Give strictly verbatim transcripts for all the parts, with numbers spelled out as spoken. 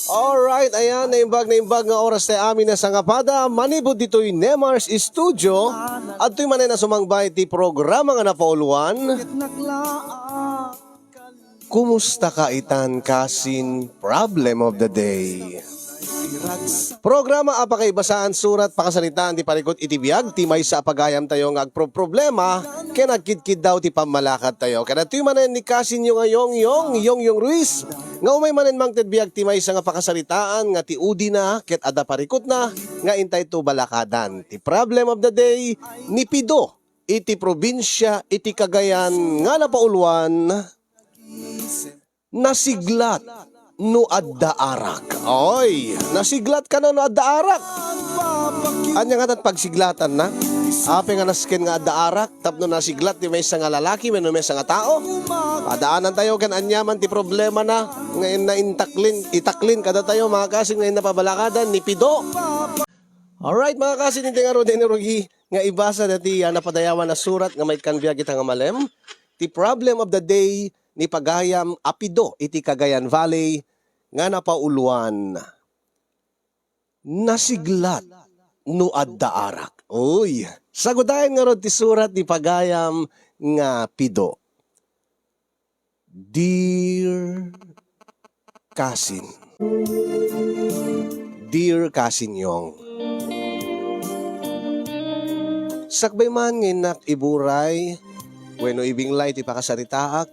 Alright, ayan, naimbag, naimbag nga oras ti amin a sangapada. Manipud ditoy Nemar's Studio, adtoy manen a sumangbay ti programa nga napauluan. Kumusta ka itan, kasin? Problem of the day. Programa a pakaibasaan, surat, pakasaritaan ti parikut iti biag ti maysa a pagayamtayo nga agproproblema ken agkidkiddaw ti pammalakadtayo. Ken adtoy manen ni kasinyo nga Yongyong, Yongyong Ruiz, nga umay manen mangted biag ti maysa nga pakasaritaan nga ti udina ket adda parikutna nga intayto balakadan. Ti problem of the day, ni Pido iti probinsia iti Cagayan nga napauluan, nasiglat no adda arak. Oy, nasiglat kano no adda arak. Ania ngatan pagsiglatanna? Apay nga nasken nga adda arak tapno nasiglat ti maysa nga lalaki wenno maysa nga tao? Padaanantayo ken aniaman ti problemana nga naintaklin, itaklin kadatayo, mga kasin, nga innapabalakadan ni Pido. Alright, mga kasin, inti ngarud, rugi nga ibasa dati a napadayawan a surat nga maikkan biag ita nga malem, ti problem of the day ni pagayam a Pido iti Cagayan Valley nga napauluan, nasiglat no adda arak. Uy, sagudayen ngarud ti surat ni pagayam nga Pido. Dear kasin. Dear kasin Yong. Sakbay man nga innak iburay wenno ibinglay ti pakasaritaak,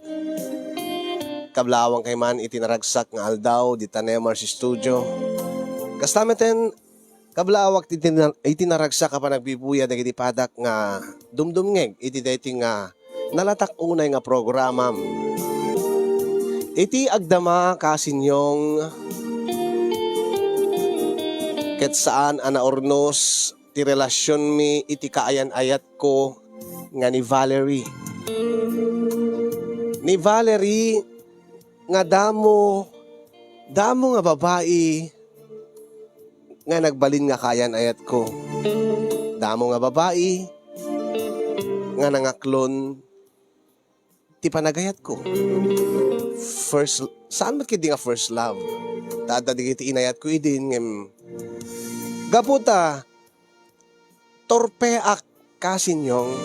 kablaawang kay man iti naragsak nga aldaw dita Nemar's Studio. Kasta meten, kablaawak ti iti na-, iti naragsak a panagbibuya dagiti padak nga dumdumngeg iti daytoy nga nalatak unay nga programam. Iti agdama, kasin Yong, ket saan a naurnos ti relasionmi iti kaayan-ayatko nga ni Valerie. Ni Valerie nga damo, damo nga babai nga nagbalin nga kaayan-ayatko. Damo nga babai nga nangaklon ti panagayatko. First, saan met ketdi nga first love? Ta adda dagiti inayatko idin ngem gapu ta torpeak, kasin Yong.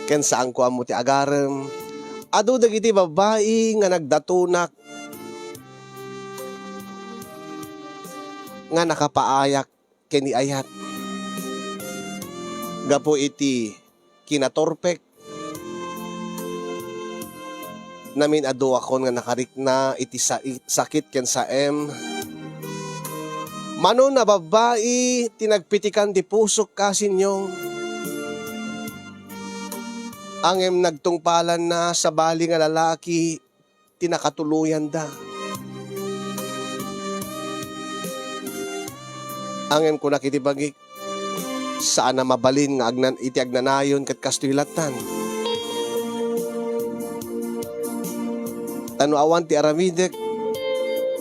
Ken saanko ammo ti agarem, adu dagiti babai nga nagdatonak nga nakapaayak ken ni ayat. Gapu iti kinatorpek, namin-aduakon nga nakarikna iti sa-, sakit ken saem. Mano a babai ti nagpitikan ti pusok, kasin Yong. Ngem nagtungpalanna, sabali nga lalaki ti nakatuloyanda. Ngem kunak iti bagik, saan a mabalin nga agnan-, iti agnanayon ket kastoy lattan. Ta no awan ti aramidek,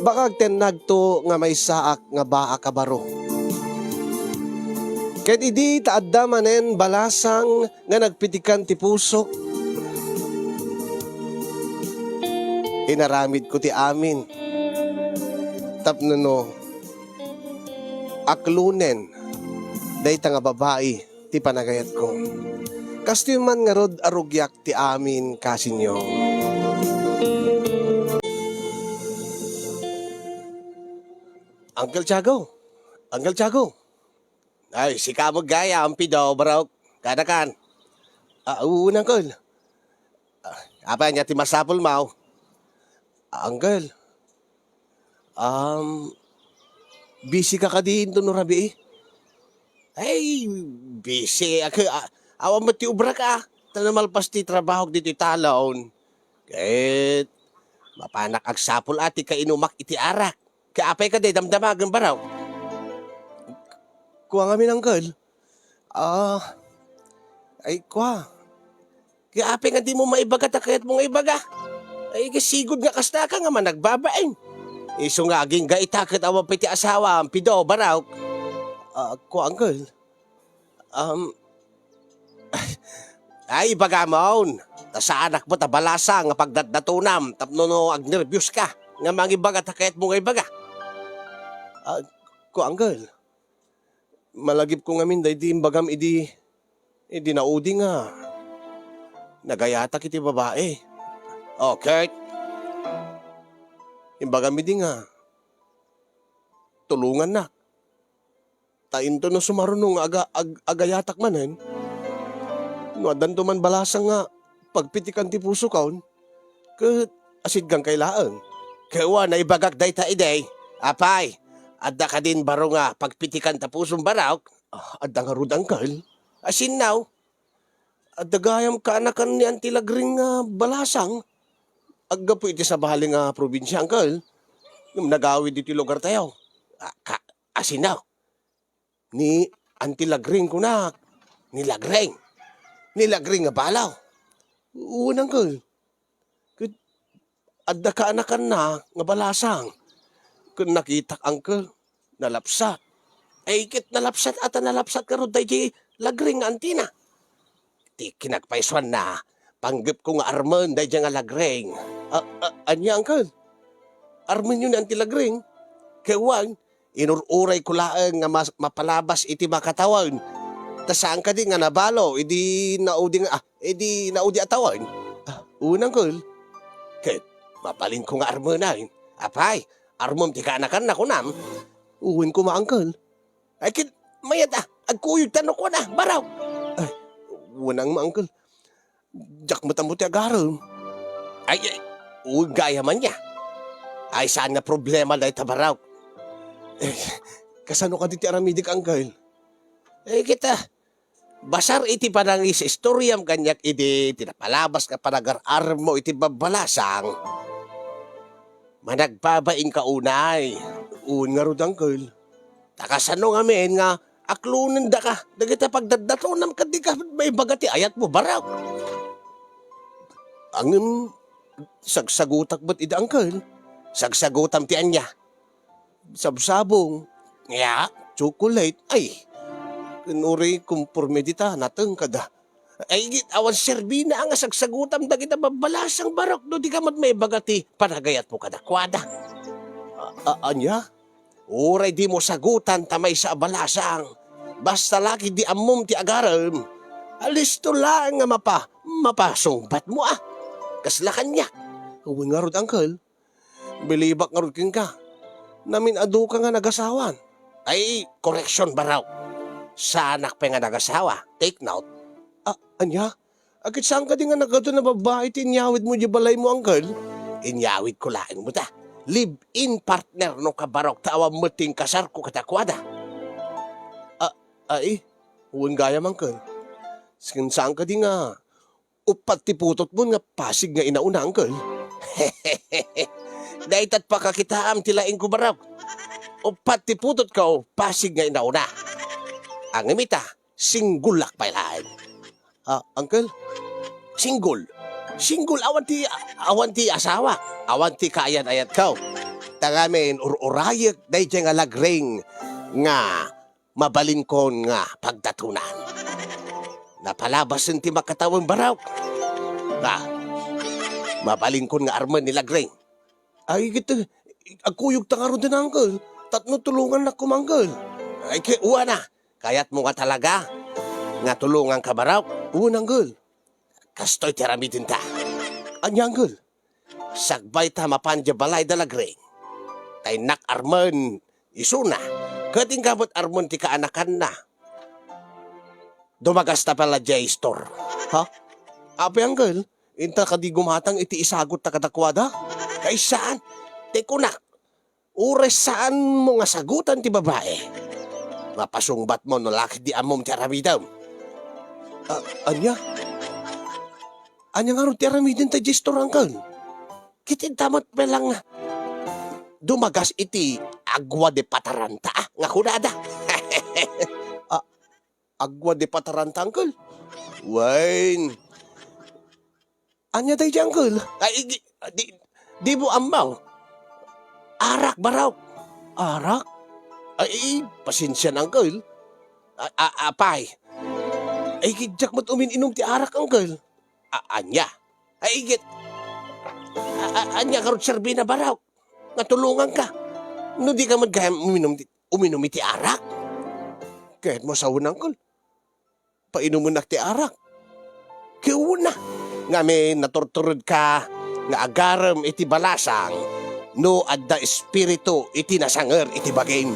baka agtennagto nga maysaak nga baak a baro. Ket idi ta adda manen balasang nga nagpitikan ti pusok. Inaramidko ti amin tapno no aklonen dayta nga babai ti panagayatko. Kastoy man ngarud a rugiak ti amin, kasinyo. Uncle Tiago! Uncle Tiago! Ay, sika met gayam, Pido, barok. Kada kan. Ah, uu, Uncle. Ah, apay ania ti masapulmo? Ah, Uncle. Um, busy ka kadi inton no rabii? Ay, busy. Ak-, a-, awan met ti obrak a. Ta no malpas ti trabahok ditoy talon. Ket, mapanak agsapul a ti kainumak iti arak. Ket apay kadi damdama agem barok? Kua ngamin, Uncle. Ah, ay, kua. Kaya apay nga di mo maibaga ta kayat mo nga ibaga? Ay, kasigud nga kasta ka nga managbabain. Isu nga agingga ita ket awan pay ti asawa, Pido, barok. Ah, kua, Uncle. Um, ay, ibagamon. Ta saanak met a balasa nga pagdatdatonam tapno no agnerbios ka. nga mangibaga ta kayatmo nga ibaga. Ah, ko, Uncle. Malagipko ngamin daydi imbagam idi, idi naudi nga nagayatak iti babai. Oh, Kurt. Imbagam idi nga tulongannak. Ta intono sumaruno nga aga-, ag-, agayatak manen, no addanto man balasang nga pagpitikan ti pusokon, ket asidgangkay laeng. Ket wen, naibagak dayta idi. Apay, adda kadin baro nga pagpitikan ta pusom, Barok? Ah, adda ngarud, Uncle. Asinnaw? Adda gayam kaanakan ni Auntie Lagring nga balasang. Aggapu iti sabali nga probinsia, Uncle. Ngem nagawid iti lugartayo. Ah, ka-, asinnaw? Ni Auntie Lagring kunak. Ni Lagring. Ni Lagring nga balaw. Wen, Uncle. Ket adda kaanakanna nga balasang. Ket nakitak, Uncle, nalapsat. Ay, ket nalapsat, ata nalapsat ngarud daydi Lagring nga antina. Ti kinagpaysuanna, panggepko nga armen daydi nga Lagring. A-, a-, ania, Uncle? Armenyo ni Auntie Lagring? Ket wen, inur-urayko laeng nga mas-, mapalabas iti makatawen. Ta saan kadi nga nabalo idi naudi nga, ah, idi naudi a tawen? Ah, wen, Uncle. Ket mabalinko nga armenen. Apay, armem ti kaanakanna, kunam? Wen koma, Uncle. Ay, ket mayat a, agkuyogtan no kuana, Barok. Ay, wen, Uncle. Diak met ammo ti agarem. Ay, ay, wen gayam ania. Ay, saan nga problema dayta, Barok? Eh, kasano kadi ti aramidek, Uncle? Eh, kita, basar iti panangistoriam kaniak idi ti napalabas nga panagar-aremmo iti babbalasang. Managbabainka unay. Wen ngarud, Uncle. Ta kasano ngamin nga aklonendaka dagiti pagdatdatonam ket dika maibaga ti ayatmo, Barok? Ngem, sagsagutak met idi, Uncle. Sagsagutam ti ania? Sabsabong. Ya, chocolate. Ay, ken uray komporme dita, nateng kada. Ay, awan serbina nga sagsagutam dagita babbalasang, Barok, no dika met maibaga ti panagayatmo kadakuada. A-, a-, ania? Uray dimo sagutan ta maysa a balasang. Basta la ketdi ammom ti agarem, listo laeng nga mapa-, mapasungbatmo, a. Kasla kaniak. Wen ngarud, Uncle. Bilibak ngarud kenka. Namin-aduka nga nagasawan. Ay, koreksion, Barok. Saanak pay nga nagasawa. Take note. A-, ania? Ket saan kadi nga nagadu a babbai ti inyawidmo idiay balaymo, Uncle? Inyawidko laeng met a. Live-in partner no ka, Barok, ta awan met ti inkasarko kadakuada. A-, ay, wen gayam, Uncle. Saan, saan kadi nga uppat ti putotmo nga Pasig nga inauna, Uncle? Dayta pakakitaam ti laingko, Barok. Uppat ti putotko, Pasig nga inauna. Ngem ita, singgolak pay laeng. Ah, Uncle? Single. Single, awan ti, awan ti asawa. Awan ti kaayan-ayatko. Ta ngamin, ur-urayek daydiay nga Lagring nga mabalinkon nga pagdatonan. Napalabasen ti makatawen, Barok. Ah, mabalinkon nga armen ni Lagring. Ay, ket, agkuyogta ngaruden, Uncle. Tapno tulongannak koma, Uncle. Ay, ket wen a. Kayatmo nga talaga nga tulonganka, Barok? Wen, Uncle. Kastoy ti aramidenta. Ania, Uncle? Sakbay ta mapan idiay balay da Lagring, ta innak armen isuna, ket inka met armen ti kaanakanna. Dumagasta pay la idiay store. Ha? Apay, Uncle? Inta kadi gumatang iti isagutta kadakuada? Ay, saan? Ti kunak, uray saanmo nga sagutan ti babai, mapasungbatmo no la ketdi ammom ti aramidem. A-, ania? Ania ngarud ti aramidenta idiay store, Uncle? Ket inta met pay la nga dumagas iti agua de pataranta, a, nga kunada. A-, agua de pataranta, Uncle? Wen. Ania daydi, Uncle? Ay, di, di, dimo ammo. Arak, Barok. Arak? Ay, pasensian, Uncle. A-, a-, apay. Ay, ket diak met umin-inom ti arak, Uncle. A-, ania? Ay, ket, a-, a-, ania ngarud serbina, Barok? nga tulonganka. No dika met gayam uminum ti, uminum iti arak. Kayatmo sawen, Uncle, painumennak ti arak. Kuna, ngamin, naturturedka nga agarem iti balasang no adda espiritu iti nasanger iti bagim.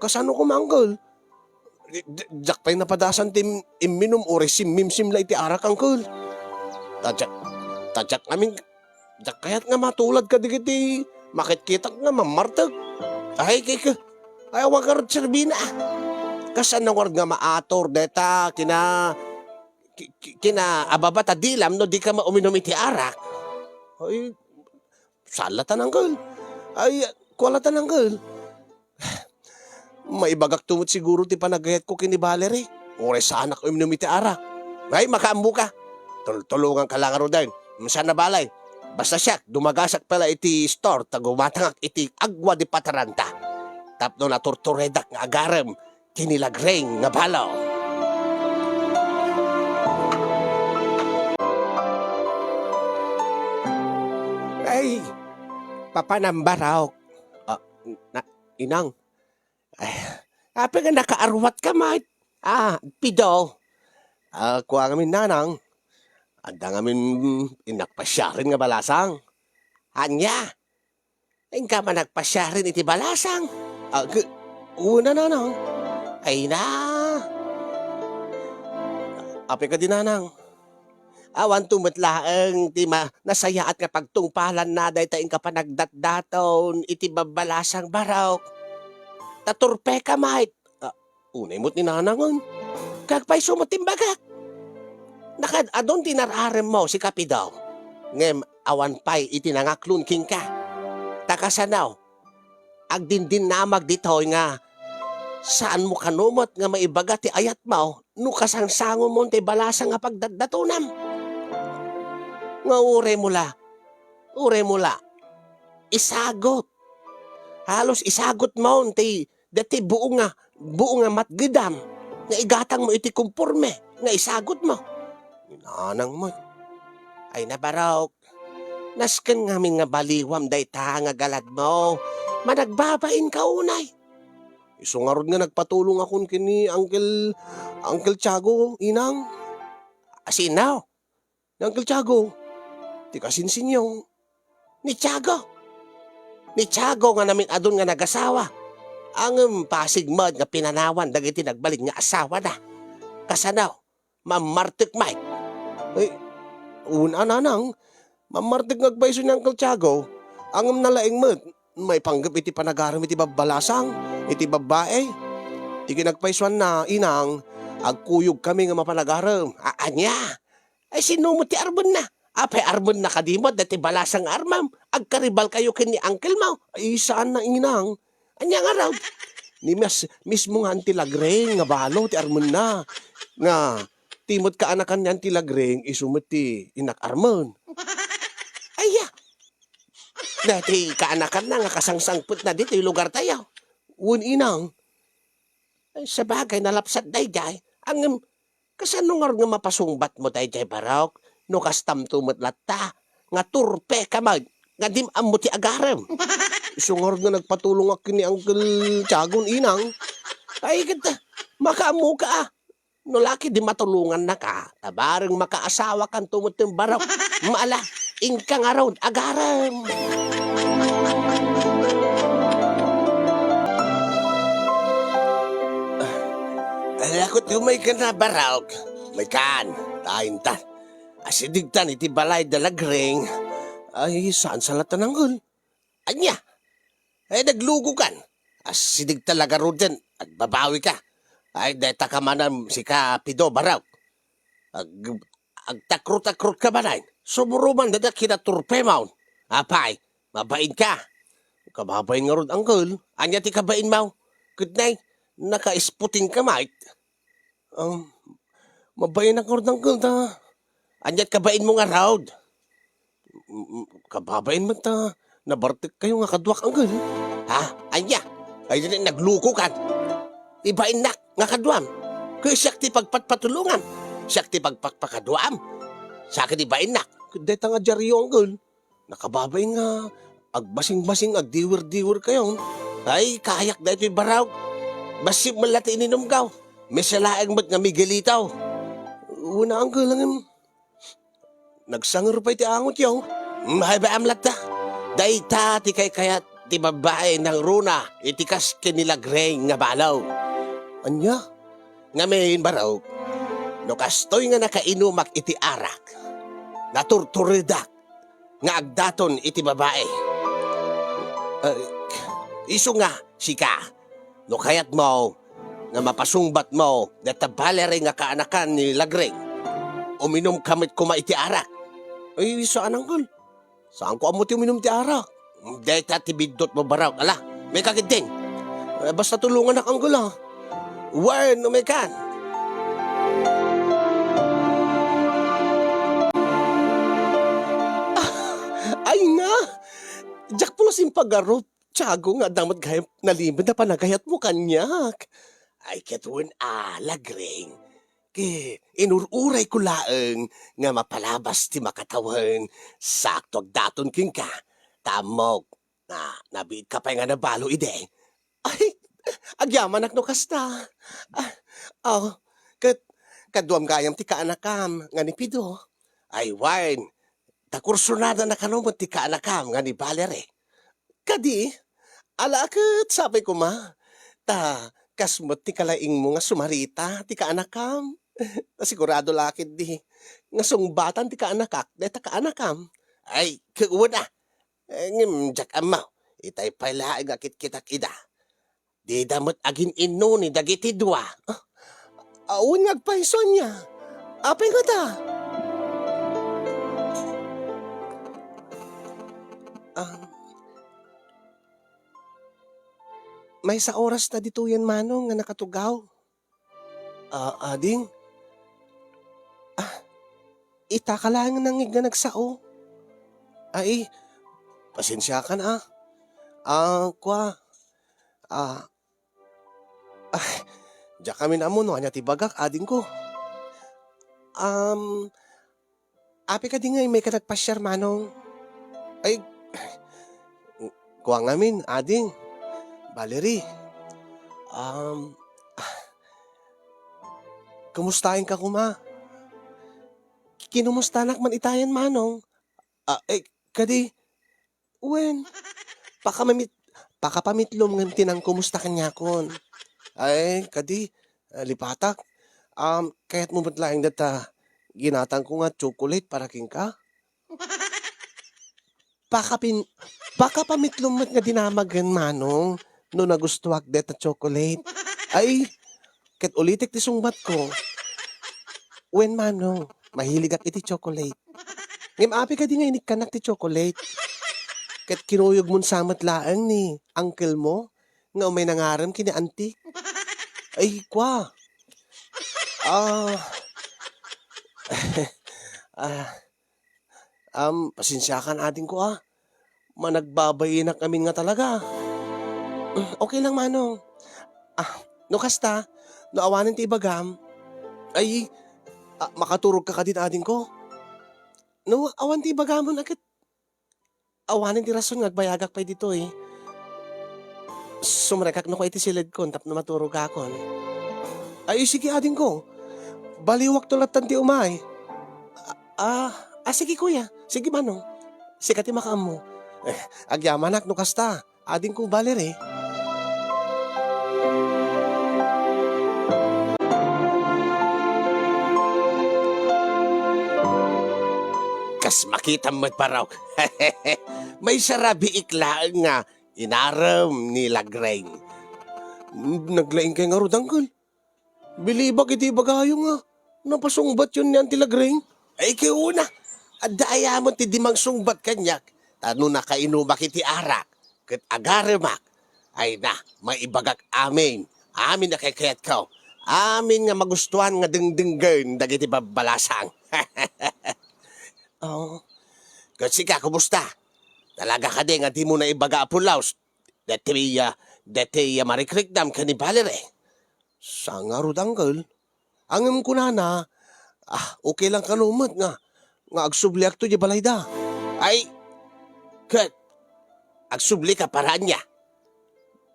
Kasano koma, Uncle? Di-, di-, diak pay napadasan ti im-, imminum uray simmimsim la iti arak, Uncle. Ta diak, ta diak ngamin, diak kayat nga matulad kadagiti makitkitak nga mammartek. Ay, kik-, ay, awan ngarud serbina. Kasano ngarud nga maator dayta kina-, ki-, ki-, kinaababa ta dilam no dika mauminum iti arak? Ay, saan latan, Uncle. Ay, kua latan, Uncle. Maibagakto met siguro ti panagayatko ken ni Valerie. Uray saanak uminum iti arak. Ay, makaammoka. Tultulonganka la ngaruden. Saan a balay. Basta siak, dumagasak pay la iti store ta gumatangak iti agua de pataranta. Tapno naturturedak nga agarem ken ni Lagreng nga balo. Ay, papanam, Barok. Ah, na, Inang. Ay, apay nga nakaarwatka met? Ah, Pido. Ah, kua ngamin, Nanang. Adda ngamin innak pasiaren nga balasang. Ania? Inka man nagpasiaren iti balasang? Ah, k-, wen a, Nanang. Ay na. Apay kadi, Nanang? Awanto met laeng ti ma-, nasayaat nga pagtungpalanna dayta inka panagdatdaton iti babbalasang, Barok. Ta turpeka met. Ah, unay met ni Nanangen. Kagpayso met ti imbagak. Nakaad-adun ti inar-aremmo, sika Pido. Ngem awan pay iti nangaklon kenka. Ta kasano? Agdindinnamag ditoy nga saanmo kano met nga maibaga ti ayatmo no kasangsangonmon ti balasang nga pagdatdatonam. Nga uraymo la, uraymo la, isagot. Halos isagotmon ti, dati buo nga, buo nga matgedam nga igatangmo iti komporme nga isagotmo. Nanang met. Ay, nabarok. Nasken ngamin nga baliwam dayta nga galadmo. Managbabainka unay. Isu ngarud nga nagpatulongakon ken ni Uncle, Uncle Tiago, Inang. Sino? Ni Uncle Tiago. Ti kasinsinyo. Ni Tiago. Ni Tiago nga namin-adun nga nagasawa. Ngem pasig met nga pinanawan dagiti nagbalin nga asawana. Kasano? Mammartek met. Ay, wen a, Nanang. Mammartek nga agpayso ni Uncle Tiago. Ngem nalaing met. Maipanggep iti panagarem iti babbalasang, iti babbai. Iti kinagpaysuanna, Inang, agkuyogkami nga mapanagarem. A-, ania? Ay, sino met ti armenna? Apay, armenna kadi met dati balasang nga armem? Agkaribalkayo ken ni uncle mo? Ay, saanna, Inang. Ania ngarud? Ni mas-, mismo nga Auntie Lagreng nga balo ti armenna. Nga, ti met kaanakan ni Auntie Lagreng, isu met ti innak armen. Aya. Dati kaanakanna nga kasangsangpetna ditoy lugartayo. Wen, Inang. Ay, sabagay, nalapsat daydiay. Ngem, kasano ngarud nga mapasungbatmo daydiay, Barok? No kastamto met latta, nga turpeka met, nga dim ammo ti agarem. Isu ngarud nga nagpatulongak ken ni Uncle Tiagon, Inang. Ay, ket, makaammoka, a. No la ket di matulongannaka, ta bareng makaasawakanto met ti Barok. Maala, inka ngarud, agarem. Ala, ket umaykan a, Barok. Maykan, ta intan. Asidegtan iti balay da Lagreng. Ay, saan sa latta, Uncle? Ania? Ay, naglugokan. Asidegta la ngaruden, agbabawika. Ay, dayta ka manen, sika Pido, Barok. Ag-, agtakrot-takrotka manen. Sumuroman dayta kinaturpemon. Apay, mabainka. Kababain ngarud, Uncle. Ania ti kabainmo? Ket nay, nakaisputingka met. Um, mabain ngarud, Uncle, ta. Ania ti kabainmo ngarud? Mm, kababain met ta nabartekkayo nga kaduak, Uncle. Ha? Ania? Ay, di naglukokan. Ibainnak nga kaduam. Kaya siak ti pagpatpatulongam. Siak ti pagpakpakaduam. Sa akin ibainnak. Dayta nga diario, Uncle. Nakababain nga Agbasing-basing, agdiwir-diwir kayo. Ay, kayak daytoy baraok. Bassit met la ti ininumko. Misa laeng met nga Miguelito. Wen, uncle, ngem nagsanger pay ti angotyo. Hmm, ay, baam latta. Dayta ti kaykayat ti babbai nangruna iti kas ken ni Lagreng nga balo. Ania? Ngamin, baraok, no kastoy nga nakainumak iti arak, naturturedak nga agdaton iti babai. Eh, isu nga, sika, no kayatmo nga mapasungbatmo dayta Valerie nga kaanakan ni Lagreng, uminumka met koma iti arak. Ay, saan, uncle. Saanko ammo ti uminum ti arak. Dayta ti biddutmo, baraok. Ala, umay ka ketdin. Eh, basta tulonganak, uncle, a. Wen, umay kan. Ah, ay na! Diak pulos impagarup, Tiago, nga adda met gayam nalimed a panagayatmo kaniak. Ay, ket wen a, Lagreng. Ket inur-urayko laeng nga mapalabas ti makatawen, sakto agdaton kenka. Ta ammok, na, nabiit ka pay nga nabalo idi. Ay, agyamanak no kasta. Ah, aw, ket kaduam gayam ti kaanakam nga ni Pido. Ay, wen, ta kursunadana kano met ti kaanakam nga ni Valerie. Kadi, ala ket sapay koma, ta kas met ti kalaingmo nga sumarita ti kaanakam. Ta sigurado la ketdi nga sungbatan ti kaanakak dayta kaanakam. Ay, ket wen a. Eh, ngem diak ammo, itay pay laeng a kitkitak ida. Dida met agin-innoni dagiti dua. Ah, wen nga agpayso ania. Apay ngata? Ah, maysa oras ta ditoyen, manong, nga nakatugaw. Ah, ading? Ah, itaka laeng nangngeg nga nagsao. Ay, pasensiakan a. Ah, kua, ah, ah, diak ngamin ammo no ania ti ibagak, adingko. Um, apay kadi nga immayka nagpasiar, manong? Ay, kua ngamin, ading. Valerie, um, ah, kumustaenka koma? Kinumustanak man itayen, manong. Ah, eh, kadi, wen, pakamamit-, pakapamitlom nga ti nangkumusta kaniakon. Ay, kadi, ah, lipatak. Um, kayatmo met laeng dayta ginatangko nga chocolate para kenka? Pakapin-, pakapamitlom met nga dinamagen, manong, no nagustuak dayta chocolate. Ay, ket ulitek ti sungbatko. Wen, manong, mahiligak iti chocolate. Ngem apay kadi nga inikkanak ti chocolate? Ket kinuyogmon sa met laeng ni uncle mo nga umay nangarem ken ni auntie? Ay, kua. Ah. Ah. Um, pasensiakan, adingko, a. Managbabainak ngamin nga talaga. Mm, okay lang, manong. Ah, no kasta, no awanen ti ibagam, ay, ah, makaturogka kadin, adingko? No awan ti ibagamon, a ket awanen ti rason nga agbayagak pay ditoy. Sumrekak no kua iti siledkon tapno maturogakon. Ay, sige, adingko. Baliwakto lattan ti umay. Ah, ah, ah, sige, kuya. Sige, manong. Sika ti makaammo. Eh, agyamanak no kasta. Adingko, Valerie. Kas makitam met, baraok. Maysa a biik laeng nga inarem ni Lagreng. Naglaingkay ngarud, uncle. Bilibak iti ibagayo nga napasungbatyon ni Auntie Lagreng. Ay, ket wen a, adda aya met ti di mangsungbat kaniak, ta no nakainumak iti arak, ket agaremak, ay na, maibagak amin, amin a kaykayatko, amin nga magustuan nga dengdenggen dagiti babbalasang. Oh, ket sika, kumusta? Talaga kadi nga dimo naibaga a pulaos deti, ah, deti, ah, marikriknam ken ni Valerie? Sa ngarud, uncle. Ngem kunana, ah, okay lang kano met nga, nga agsubliakto idiay balayda. Ay, ket, Agsubli ka para ania?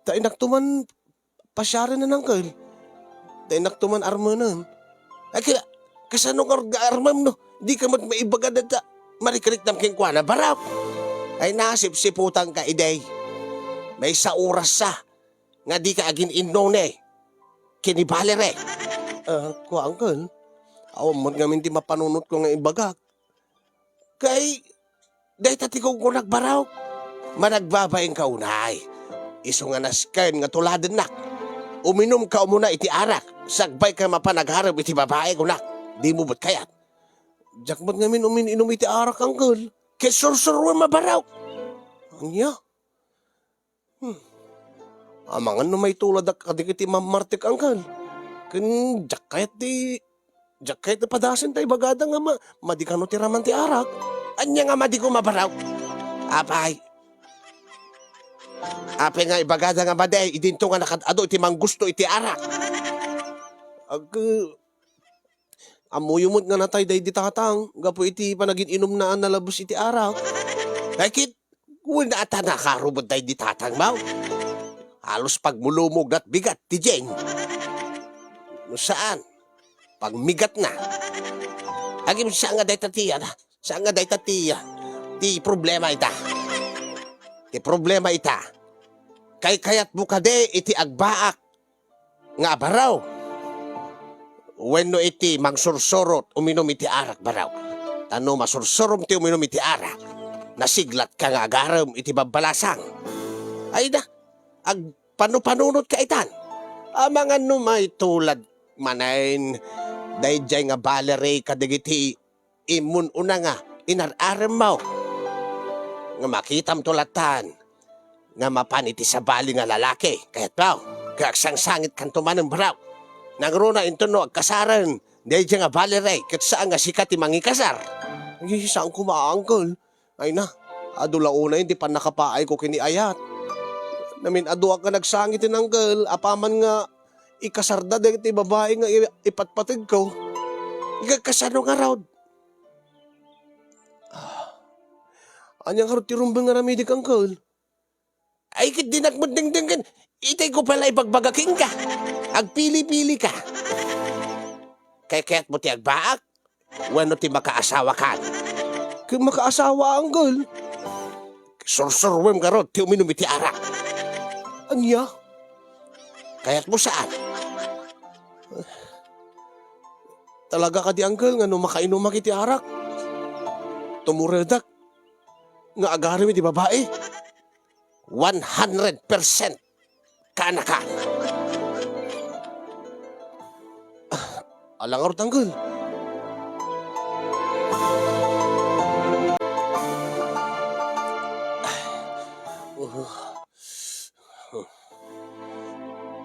Ta innak to man pasiaren, uncle. Ta innak to man armenen. Ay, kaya, kasano nga nga armem no? Di ka met maibaga dayta marikriknam kenkuana, Barok. Ay, nasipsiputan ka, idi. Maysa oras sa nga di ka agin-inno ne ken ni Valerie. Ah, kua, uncle. Awan met ngamin ti mapanunotko nga ibagak. Kay, dayta ti kunkunak, Barok. Managbabain ka unay. Isu nga nasken nga tuladennak. Uminum ka umuna iti arak. Sagbay ka mapan agarem iti babai, kunak. Dimo met kayat. Diak met ngamin umin-inum iti arak, uncle. Ket sursuruem a, Barok. Ania? Hmm. Amangan no maituladak kadagiti mammartek, uncle. Ken diak kayat ti, diak kayat ti padasen ta ibagada nga ma-, madi kano ti raman ti arak. Ania nga madi koma, Barok? Apay. Apay nga ibagada nga madi, idinto nga nakad-adu iti manggusto iti arak. Ag-, ammoyo met nga natay daydi tatang, gapu iti panagin-inumna a nalabes iti arak. Ay, ket, wen ata nakaro met daydi tatangmo. Halos pagmulumog lat bigat ti Jane. No saan, pagmigatna. Agim saan nga dayta ti, ana, saan nga dayta ti, ti problema ita. Ti problema ita, kaykayatmo kadi iti agbaak nga abaraw wenno iti mangsursurot uminum iti arak, Barok? Ta no masursurom ti uminum iti arak, nasiglatka nga agarem iti babbalasang. Ay da, agpanupanunotka itan. Amangan no maitulad manen daydiay nga Valerie kadagiti immun-una nga inar-aremmo nga makitamto lattan nga mapan iti sabali nga lalaki, kayatmo, ket agsangsangitkanto manen, Barok. Nangruna inton no agkasaren daydiay nga Valerie, ket saan nga sika ti mangikasar? Ay, saan koma, uncle. Ay na, adu la unay ti pannakapaayko ken ni ayat. Namin-aduak nga nagsangiten, uncle, apaman nga ikasarda dagiti babai nga i-, ipatpategko. Nga kasano ngarud? Ah. Ania ngarud ti rumbeng nga aramidek, uncle? Ay, ket dinak met dengdenggen. Itay ko pala ibagbaga kenka. Agpili-pili ka. Kaykayatmo ti agbaak wenno ti makaasawakan? Ket makaasawa, uncle. Sursuruem ngarud ti uminum iti arak. Ania? Kayatmo saan? Talaga kadi, uncle, nga no makainumak iti arak, tumuredak nga agarem iti babai? One hundred percent kaanakan. Ah, ala ngarud, uncle.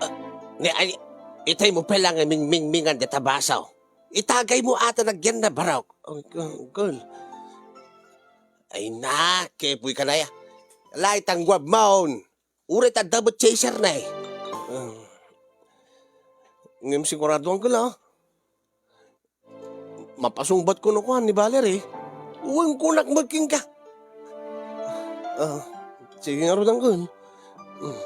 Ah, ni, ay, itaymo pay lang nga mingmingmingan dita baso. Itagaymo ata nagyan na, Barok. Uncle, uncle. Ay na, kepoy ka na ya. Lay tangguab maon. Uray ta adda met chaser na eh. Ah. Ngem sigurado, uncle, ah. Mapasungbat ko no kuan ni Valerie. Wen kunak met kenka. Ah, sige ngarud, uncle. Mm.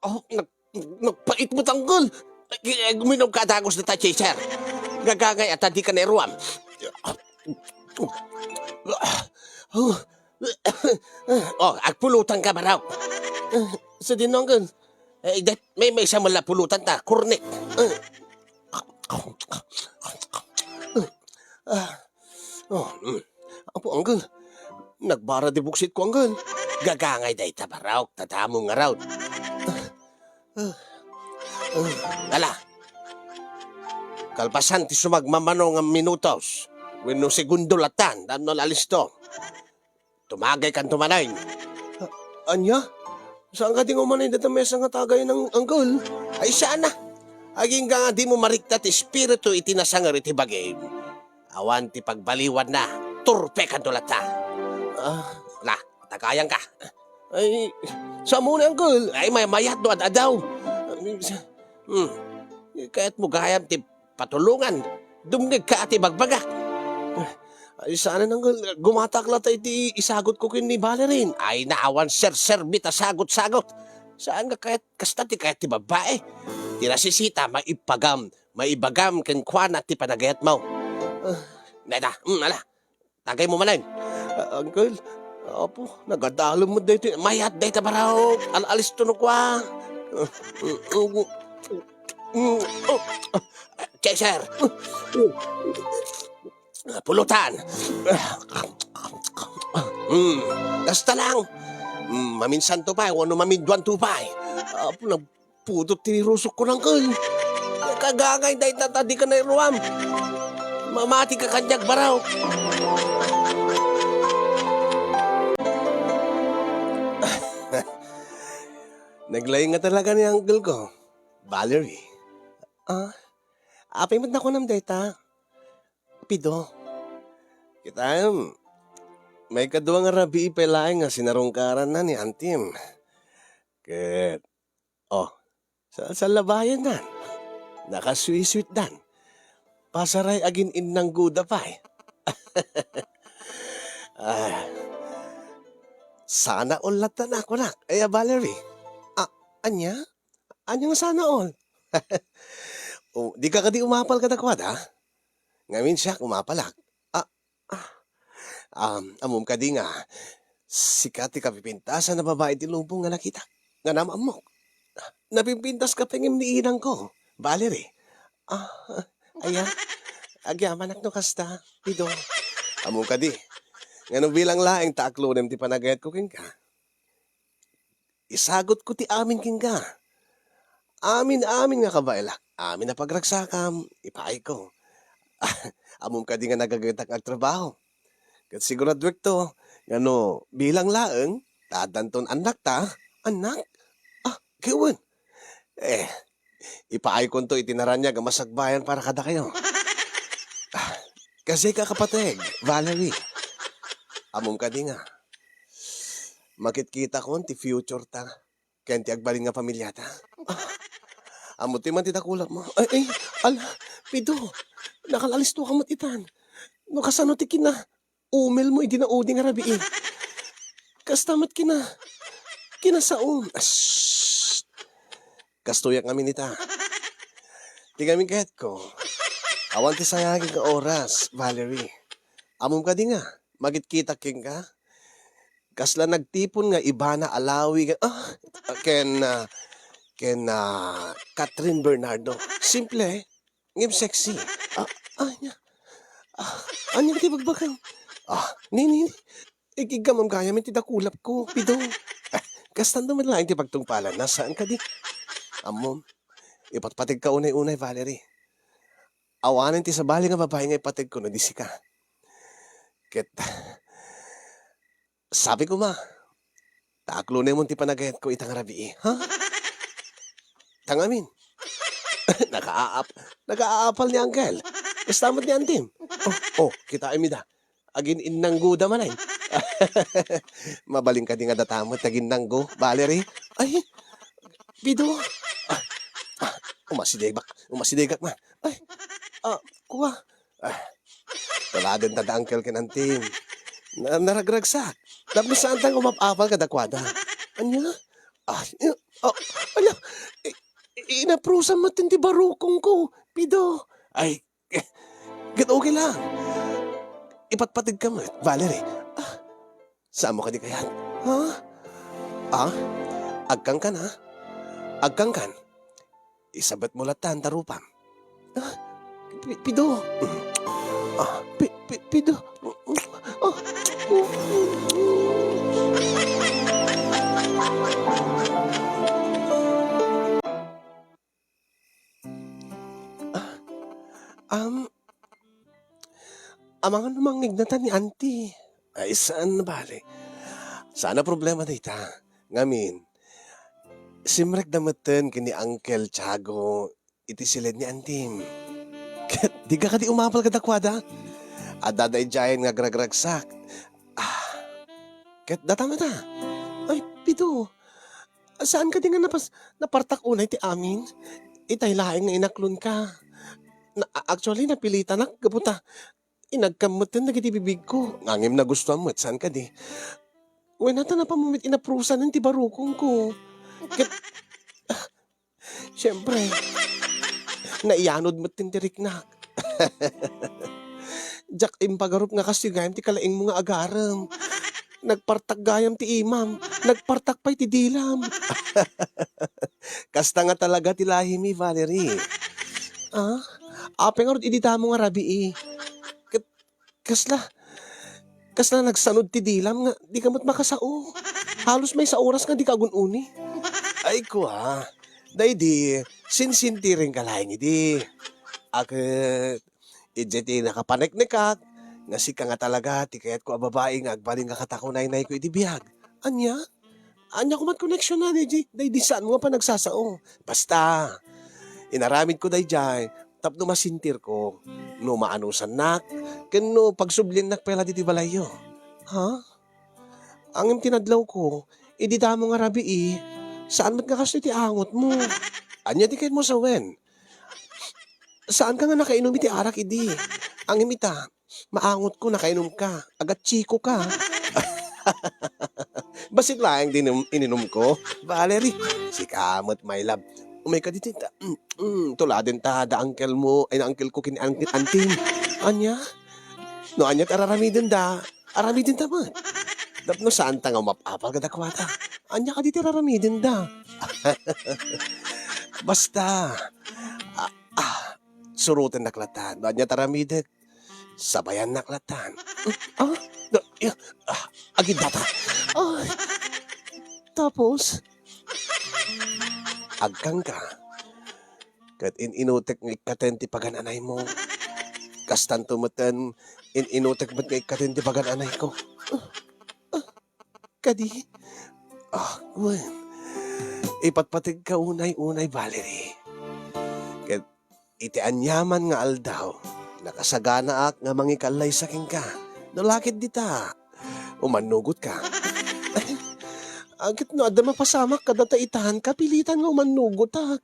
Oh, nag-, nagpait met, uncle. Ay, ay, guminom ka dagus dita chaser. Gagangay ata di ka nairuam. Oh. Oh, agpulutan ka, Barok. Sadino, uncle? Eh, dat-, may, maysa met la pulutan ta, kurnik. Ah. Oh, mm. Apo, uncle. Nagbara di buksit ko, uncle. Gagangay dayta, Barok, tadamo ngarud. Ah. Ah. Ala. Kalpasan ti sumagmamano nga minutos wenno segundo latan, tapno alisto. Tumagaykanto manen. A-, ania? Saan kadi nga umanay dayta maysa nga tagay, uncle? Ay, saan a? Agingga nga dimo marikta ti espiritu iti nasanger iti bagim. Awan ti pagbaliwanna, turpekanto latta. Ah. Na, tagayanka. Ay, saan mo ni, uncle? Ay, may mayat no ad-adaw. Hmm. Kayatmo gayam ti patulongan. Dumngegka a ti bagbagak. Ay, saan nga gumatak la ta iti isagutko ken ni Valerie. Ay, naawan serserbi ta sagot-sagot. Saan nga kayat, kasta ti kayat ti babbai. Ti nasisita, maipagam, maibagam kenkuana ti panagayatmo. Ah, dayta, mm, ala. Tagaymo manen. Ah, uncle, apo, nagadalem met daytoy. Mayat dayta, baro. Al-, alisto no kua. Mm, mm, mm, oh, chaser. Ah, pulutan. Hmm, kasta lang. Hmm, maminsanto pay, wenno maminduanto pay. Apo, nagpudot ti rusokko, uncle. Kagagay dayta ta dika nairuam. Mamatika kaniak, baro. Naglaing nga talaga ni uncle ko, Valerie. Ah, apay met nakunam dayta? Pido. Kitaem, maikadua nga rabii pay laeng nga sinarungkaranna ni antim. Ket, oh, salsallabayandan. Nakasweet-sweetdan. Pasaray agin-innanggoda pay. Ah, sana all latta nakunak. Ay, a, Valerie. Ah, ania? Ania nga sana all? Oh, dika kadi umapal kadakuada? Ngamin siak, umapalak. Ah, ah. Um, ammom kadi nga, sika ti kapipintasan a babai ti lubong nga nakitak, nga naam-ammok. Napimpintaska pay ngem ni inangko, Valerie. Ah, aya, agyamanak no kasta, Pido. Ammom kadi, nga no bilang laeng ta aklonem ti panagayatko kenka, isagutko ti amin kenka. Amin-amin nga kabaelak, amin a pagragsakam, ipaayko. Ammom kadi nga nagagatak nga agtrabaho. Ket siguraduekto nga no bilang laeng, ta addanton annakta, annak? Ah, ket wen. Eh, ipaaykonto iti naraniag a masakbayan para kadakayo. Ah, kasika, kapateg, Valerie. Ammom kadi nga, makitkitakon ti future ta ken ti agbalin nga pamiliata. Ah, ammo ti man ti dakulapmo. Ay, ay, ala, Pido, nakalaalistoka met itan. No kasano ti kina-, umelmo idi naudi nga rabii. Kasta met kina-, kinasaom. As-, kastoyak ngamin ita. Ti ngamin kayatko, awan ti sangagek nga oras, Valerie. Ammom kadi nga, makitkitak kenka? Kasla nagtipon nga Ivana Alawi nga, ah, ken, ah, ken, ah, Catherine Bernardo. Simple, ngem sexy. Ah, ania? Ah, ania ti bagbagam? Ah, ni, ni, ni. Igiggamam gayam iti dakulapko, Pido. Ah, kastan met laeng ti pagtungpalanna, saan kadi? Ammom, ipatpategka unay-unay, Valerie. Awanen ti sabali nga babai nga ipateg kuno idi sika. Ket, sabi koma, ta aklonemon ti panagayatko ita nga rabii, ha? Ta ngamin. Nakaap-, nakaapal ni Uncle. Kasta met ni Antim. Oh, oh, kitaem ida. Agin-innanggoda manen. Mabalin kadi nga data met ti aginnanggo, Valerie? Ay, Pido. Ah, ah, umasidegak, umasidegak man. Ay, ah, kua. Ah, tuladen ta da Uncle ken Antim. Na-, naragragsak. Tapno saanta nga umap-apal kadakuada. Ania? Ah, i-, ah, ala, i-, i-, inaprusam met ti barukongko, Pido. Ay, ket okay lang. Ipatpategka met, Valerie. Ah, saanmo kadi kayat? Ha? Ah? Agkankan, ha? Agkankan. Isabetmo lattan ta rupam. Ah, Pi-, Pido. Ah, Pi-, Pi-, Pido. Ah. Ah, am, amangan no mangngegna ta ni Auntie. Ay, saan bale? Saan a problema dayta. Ngamin, simrekda metten ken ni Uncle Tiago iti siled ni Antim. Ket dika kadi umapal kadakuada? Adda daydiayen nga agragragsak. Ah, ket data met a. Ay, Pido, saan kadi nga napas-, napartak unay ti amin? Itay laeng nga inaklonka. Na, actually, napilitanak gapu ta inagkam metten dagiti bibigko. Ngem nagustuam met, saan kadi? Wen, ata napan met inaprusanen ti barukongko. Ket, siempre, naiyanod metten ti riknak. Diak impagarup nga kastoy gayam ti kalaingmo nga agarem. Nagpartak gayam ti imam. Nagpartak pay ti dilam. Kasta nga talaga ti lahimi, Valerie. Ah? Apay ngarud idi damo nga rabii? Ket kasla, kasla nagsanod ti dilam nga dika met makasao. Halos maysa oras nga dika agun-uni. Ay, kua. Daydi, sinsintirenka laeng idi. A ket, idiay ti nakapaneknekak, nga sika nga talaga ti kayatko a babai nga agbalin nga katakunaynayko idi biag. Ania? Ania koma ti koneksionan idi, daydi saanmo nga panagsasao. Basta, inaramidko daydiay tapno masintirko no maanusannak ken no pagsubliennak pay la ditoy balayyo. Ha? Ngem ti nadlawko, idi damo nga rabii, saan met nga kastoy ti angotmo. Ania ti kayatmo a sawen? Saanka nga nakainom iti arak idi. Ngem ita, maangotko, nakainumka. Agatsikoka. Bassit laeng ti inum-, ininumko. Valerie, sika met, my love. Umayka ditoy ta, mm, mm, tuladenta da unclemo, ay, na uncleko ken an-, antim. Ania? No ania ti araramidenda, aramidenta met. Tapno saanta nga umap-apal kadakuada. Ania kadi ti araramidenda? Basta, ah, ah, surotennak latta. No ania ti aramidek, sabayannak latta. Ah? No, ya, ah, agiddata. Ay. Tapos? Agkanka. Ket in-inutek nga ikkaten ti pagan-anaymo. Kastanto metten, in-inutek met nga ikkaten ti pagan-anayko. Kadi? Ah, wen. Ipatpategka unay-unay, Valerie. Ket iti aniaman nga aldaw, nakasaganaak nga mangikallaysa kenka. No la ket dita, umannugotka. Ay, ket no adda mapasamak kadata itan, kapilitan nga umannugotak.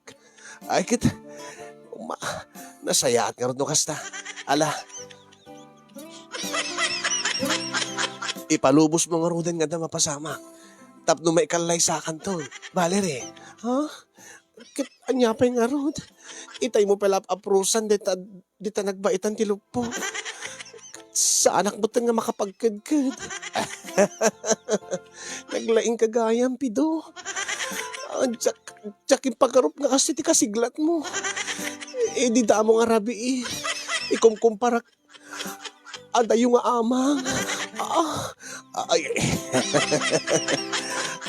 Ay, ket, ma-, nasayaat ngarud no kasta. Ala, ipalubosmo ngaruden nga adda mapasamak. Tapno maikallaysakanton. Valerie, ha? Ket ania pay ngarud? Itaymo pay la aprusan dita, dita nagbaitan ti luppo. Saanak metten nga makapagkedked. Naglaingka gayam, Pido. Ah, diak, diak impagarup nga kastoy ti kasiglatmo. Idi damo nga rabii, ikumkumparak adayo nga amang. Ah, ay,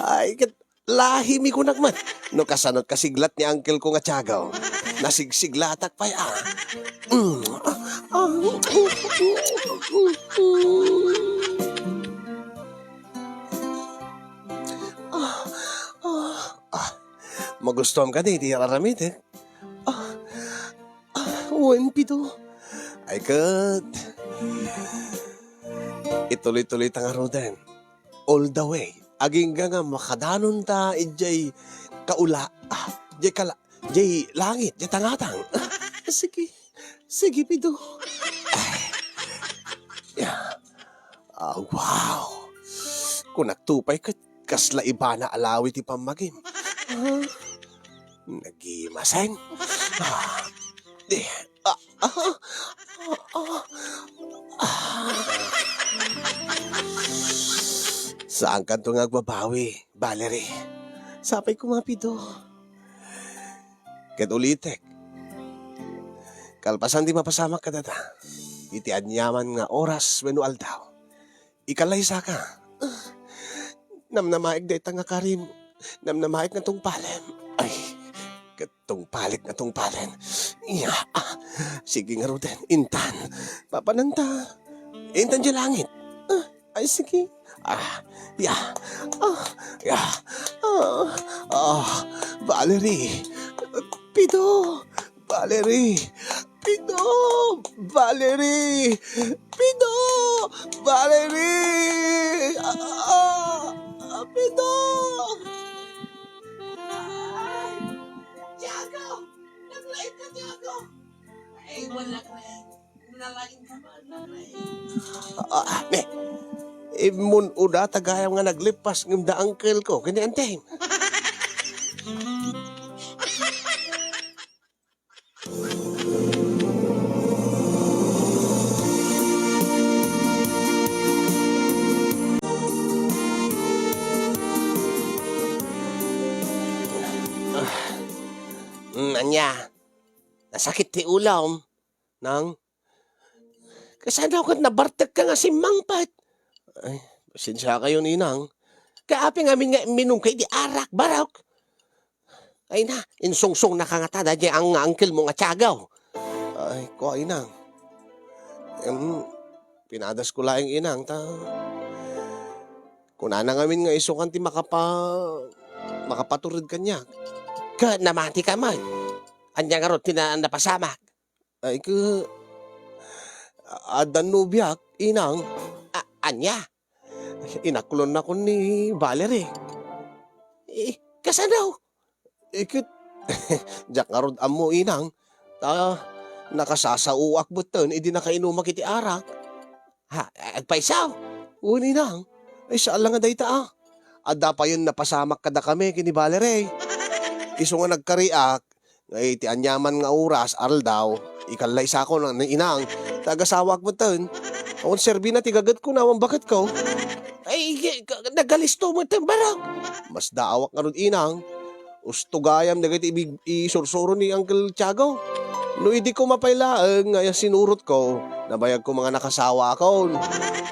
ay, ket lahimi kunak met no kasano ti kasiglat ni uncleko nga Tiago. Nasigsiglatak pay, ah. Mm. Ah, ah, ah, ah. Magustuam kadi ti aramidek? Ah, ah, wen, Pido. Ay, ket ituloy-tuloyta ngaruden. All the way. Agingga nga makadanonta idiay kaula-, ah, idiay kala-, idiay langit, idiay tangatang. Sige. Sige, Pido. Ay. Ya. Ah, wow! Kunakto pay ket kasla ibana a lawi ti pammagim. Ah, nagimaseng. Ah, di, ah, ah, ah, ah. Saankanto nga agbabawi, Valerie. Sapay koma, Pido. Ket ulitek, kalpasan ti mapasamak kadata, iti aniaman nga oras wenno aldaw, ikallaysaka. Namnamaek dayta nga karim. Namnamaek nga tungpalem. Ay, ket tungpalek nga tungpalen. Ya, ah, sige ngaruden, intan. Papananta. Intan idiay langit. Ah, ay, sige. Ah, ya. Ah, ya. Ah, ah, Valerie. Pido. Valerie. Pido. Valerie. Pido. Valerie. Ah, ah, Pido. Ay, Tiago! Naglaing ka, Tiago! Ay, wala ka. Nalaing ka ba? Nalaing. Immun-oda ta gayam nga naglippas ngem da uncle ko ken ni auntie. Ah. Mm, ania? Nasakit ti ulom, Nang? Kasano ket nabartekka nga simmangpet? Ay, pasensiakayon, Inang. Kaapay ngamin nga imminumka iti arak, barok? Ay na, insungsungnaka ngata daydiay ang, nga uncle mo nga tiagaw. Ay, kua, Inang. Em, pinadasko laeng, Inang, ta kunana ngamin nga isukan ti makapa-, makapatured kaniak. Ket namatika met. Ania ngarud ti na-, napasamak? Ay, ke, adda nobiak, Inang. A-, ania? Inaklonnakon ni Valerie. Eh, kasano? Eh, ket, diak ngarud ammo, Inang. Ta, nakasasaoak metten idi nakainumak iti arak. Ha, agpayso? Wen, Inang. Ay, saan la nga dayta, a. Adda payen napasamak kadakami ken ni Valerie. Isu nga nagkariak, nga iti aniaman nga oras, aldaw, ikallaysakon ni Inang, ta agasawaak metten. Awan serbina ti gagetko awan baketko. Ay, ka-, nagalisto metten, barok. Masdaawak ngarud, Inang. Usto gayam dagiti ibig-, isursuro ni Uncle Tiago. No idi koma pay laeng nga sinurotko, nabayagko nga nakasawaakon.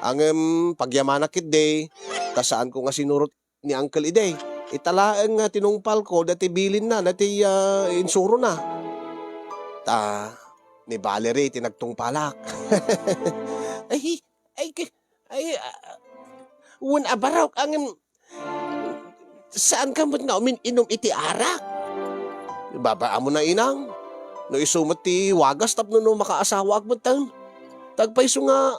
Ngem pagyamanak ketdi, ta saanko nga sinurot ni Uncle idi. Ita laeng nga tinungpalko dayta bilinna, dayta, ah, insurona. Ta ni Valerie ti nagtungpalak. Ay, ay, k-, ay, ah, wen a barok, ngem saanka met nga umin-inum iti arak? Babaamon a, Inang. No isu met ti wagas tapno no makaasawaak metten. Ta agpayso nga,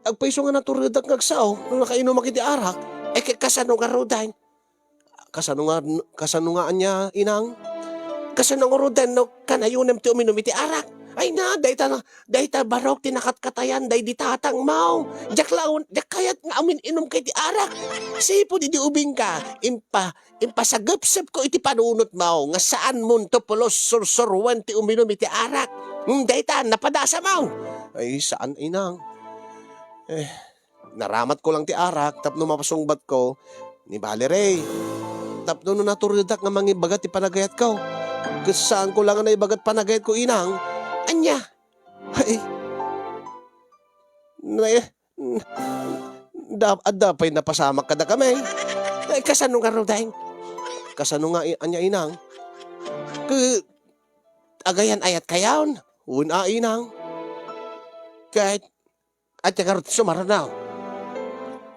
agpayso nga naturedak nga agsao no nakainumak iti arak. Ay, ka-, kasano ngaruden? Kasano nga, kasano nga ania, Inang? Kasano ngaruden no kanayunem ti uminum iti arak? Ay na, dayta na, dayta barok ti nakatkatayan daydi tatangmo. Diak laeng, diak kayat nga umin-inumka iti arak. Sipud idi ubingka, impa-, impasagepsepko iti panunotmo nga saanmonto pulos sursuroen ti uminum iti arak. Ngem dayta, napadasamo. Ay, saan, Inang? Eh, naramatko lang ti arak tapno mapasungbatko ni Valerie. Tapno no naturedak nga mangibaga ti panagayatko. Ket saanko la nga naibagat panagayatko, Inang. Ania? Ay. Na-, da-, adda pay napasamak kadakami. Ay, kasano ngaruden? Kasano nga i-, ania, Inang? Ke-, agayan-ayatkayon? Wen a, Inang. Ket, ania ngarud ti sumaruno?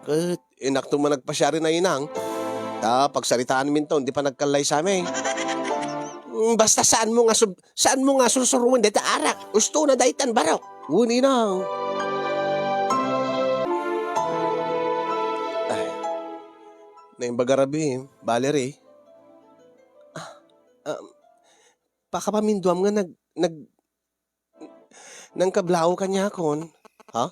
Ket, inakto man nagpasiari na, Inang. Ta, pagsaritaaminton, di panagkallaysami. Mm, basta saanmo nga sub-, saanmo nga sursuroen dayta arak. Usto na daytan, barok. Wen, Inang. Ay. Naimbag a rabii, Valerie. Ah, ah, pakapaminduam nga nag-, nag-, nangkablao kaniakon. Ha?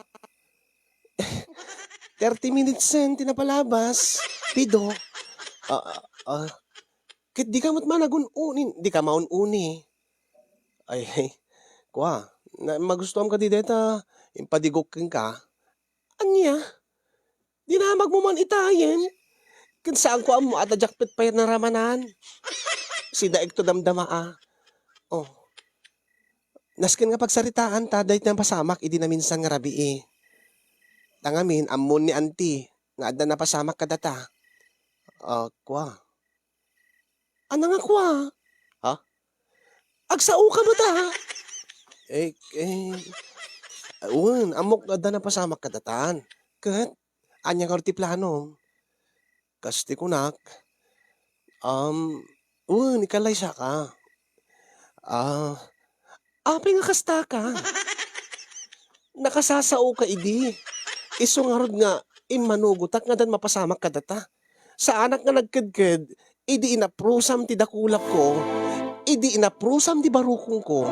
Thirty minutes sen ti napalabas. Pido. Ah, ah, ah. Ket dika met man agun-uni, dika maun-uni. Ay, ay. Kua, na, magustuam kadi dayta impadigok kenka. Ania? Dinamagmo man itayen? Ken saanko ammo a ta diak pay naramanan. Sidaekto damdama a. Oh. Nasken nga pagsaritaan ta dayta napasamak idi naminsan nga rabii. Ta ngamin, ammon ni Auntie nga adda napasamak kadata. Ah, kua. Ania nga kua? Ha? Agsaoka met a? Eh, eh, wen, ammok nga adda napasamak kadatan. Ket, ania ngarud ti planom? Kas ti kunak, um, wen, ikalaysaka. Ah, apay nga kastaka? Nakasasaoka idi. Isu ngarud nga immanugotak nga addan mapasamak kadata. Saanak nga nagkedked idi inaprusam ti dakulapko, idi inaprusam ti barukongko,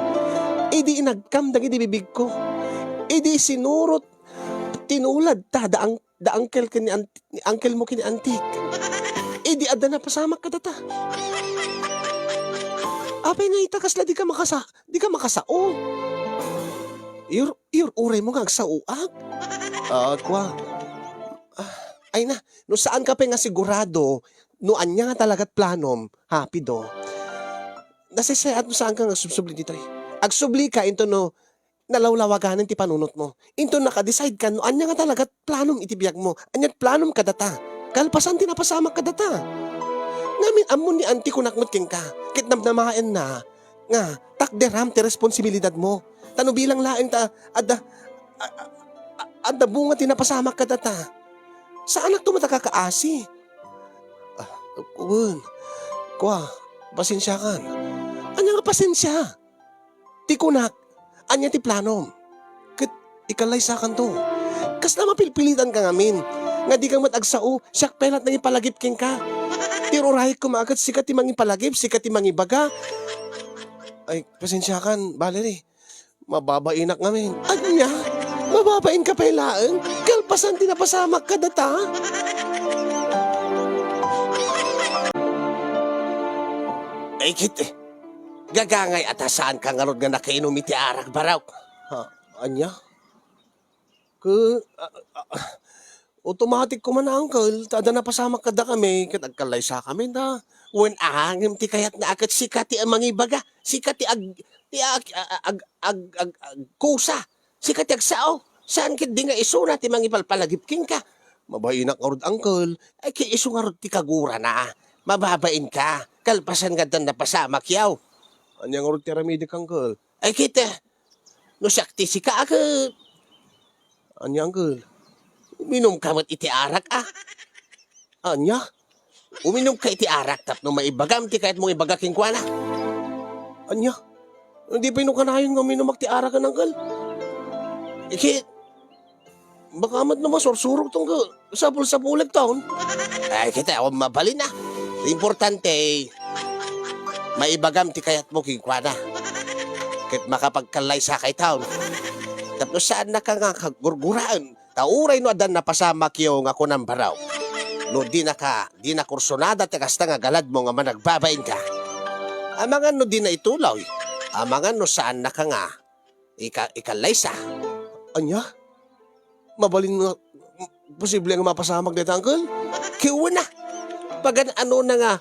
idi inagkam dagiti bibigko, idi sinurot tinulad ta da ang-, da uncle ken ni aunt-, ni uncle mo ken ni antik. Idi adda napasamak kadata. Apay nga ita kasla di ka makasa-, di ka makasao? Iyur-, iyur-uray mo nga agsaoak? Ah, kua. Ah, ay na, no saan ka pay nga sigurado no ania nga talagat planom, ha, Pido. Nasaysayaat no saan ka nga agsubsubli ditoy. Agsubli ka into no nalawlawaganen ti panunot mo. Into naka-decide ka no ania nga talagat planom iti biag mo. Aniat planom kadata. Kalpasan ti napasamak kadata. Ngamin, ammon ni anti kunak met kenka. Ket namnamaenna nga takderam ti responsibilidad mo. Ta no bilang laeng ta adda, a-, a-, a-, adda bunga ti napasamak kadata. Saanakto met a kakaasi. Ah, wen. Kua, pasensiakan. Ania nga pasensia? Ti kunak, ania ti planom? Ket ikallaysakanto. Kasla mapilpilitan ka ngamin? Nga di ka met agsao, siak pay la't nangipalagip kenka. Ti urayek koma ket sika ti mangipalagip, sika ti mangibaga. Ay, pasensiakan, Valerie. Mababainak ngamin. Ania? Mababain ka pay laeng? Kalpasan ti napasamak kadata? Ay, kit, eh. Gagangay a ta saan ka ngarud nga nakainom iti arak, Barok. Ha? Ania? Ke-, a-, a-, automatic koma, uncle, ta adda napasamak kadakami, ket agkallaysakami, ta wen a ngem ti kayatna a ket sika ti mangibaga, sika ti ag-, ti ag-, a-, a-, ag-, ag-, ag-, agkusa, sika ti agsao. Saan ketdi nga isuna ti mangipalpalagip kenka? Mabainak ngarud, uncle. Ay, ket isu ngarud ti kagurana. Mababain ka. Kalpasan nga addan napasamak yaw. Ania ngarud ti aramidek, uncle? Ay, ket, eh, no siak ti sika, a ket. Ania, uncle? Uminum ka met iti arak, a? Ania? Uminum ka iti arak tapno maibagam ti kayatmo nga ibaga kenkuana. Ania? Di pay no kanayon nga uminumak ti arak, uncle? Ket, baka met no masursurok ton nga sapul-sapulek ton. Ay, kita, awan mabalin, a. Importante, maibagam ti kayatmo kenkuana. Ket makapagkallaysakay ton. Tapno saannaka nga kagurguraen. Ta uray no addan napasamakyo nga kunan, Barok, no dinaka, dina kursunada ti kasta nga galadmo nga managbabainka. Amangan no dina ituloy. Amangan no saannaka nga ika-, ikallaysa. Ania? Mabalin nga, posible nga mapasamak dayta, uncle? Kiuna, pagan-anona nga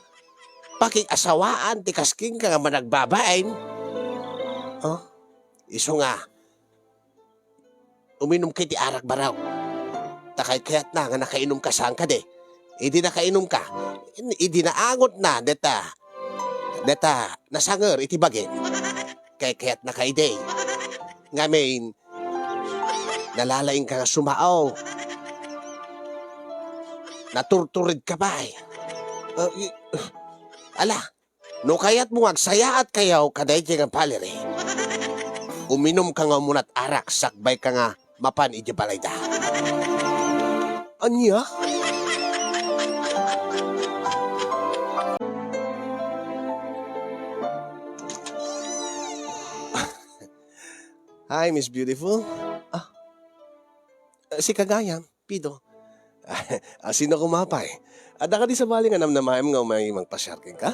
pakig-asawaan ti kas kenka nga managbabain? Ha? Isu nga, uminum ka iti arak, Barok. Ta kayat-kayatna nga nakainum ka saan kadi. Idi nakainum ka, idi naangotna deta, deta nasanger iti bagim. Kayat-kayatna ka idi. Ngamin, nalalaing ka nga sumao. Naturtured ka pay. Ah, i-, ala, no kayatmo nga agsayaat kayo kadaydi nga Valerie, uminum ka nga umunat arak sakbay ka nga mapan iti balayda. Ania? Hi, Miss Beautiful. Ah, eh, sika gayam, Pido. Ah, sino koma pay? Adda kadi sabali nga namnamaem nga umay mangpasiar kenka?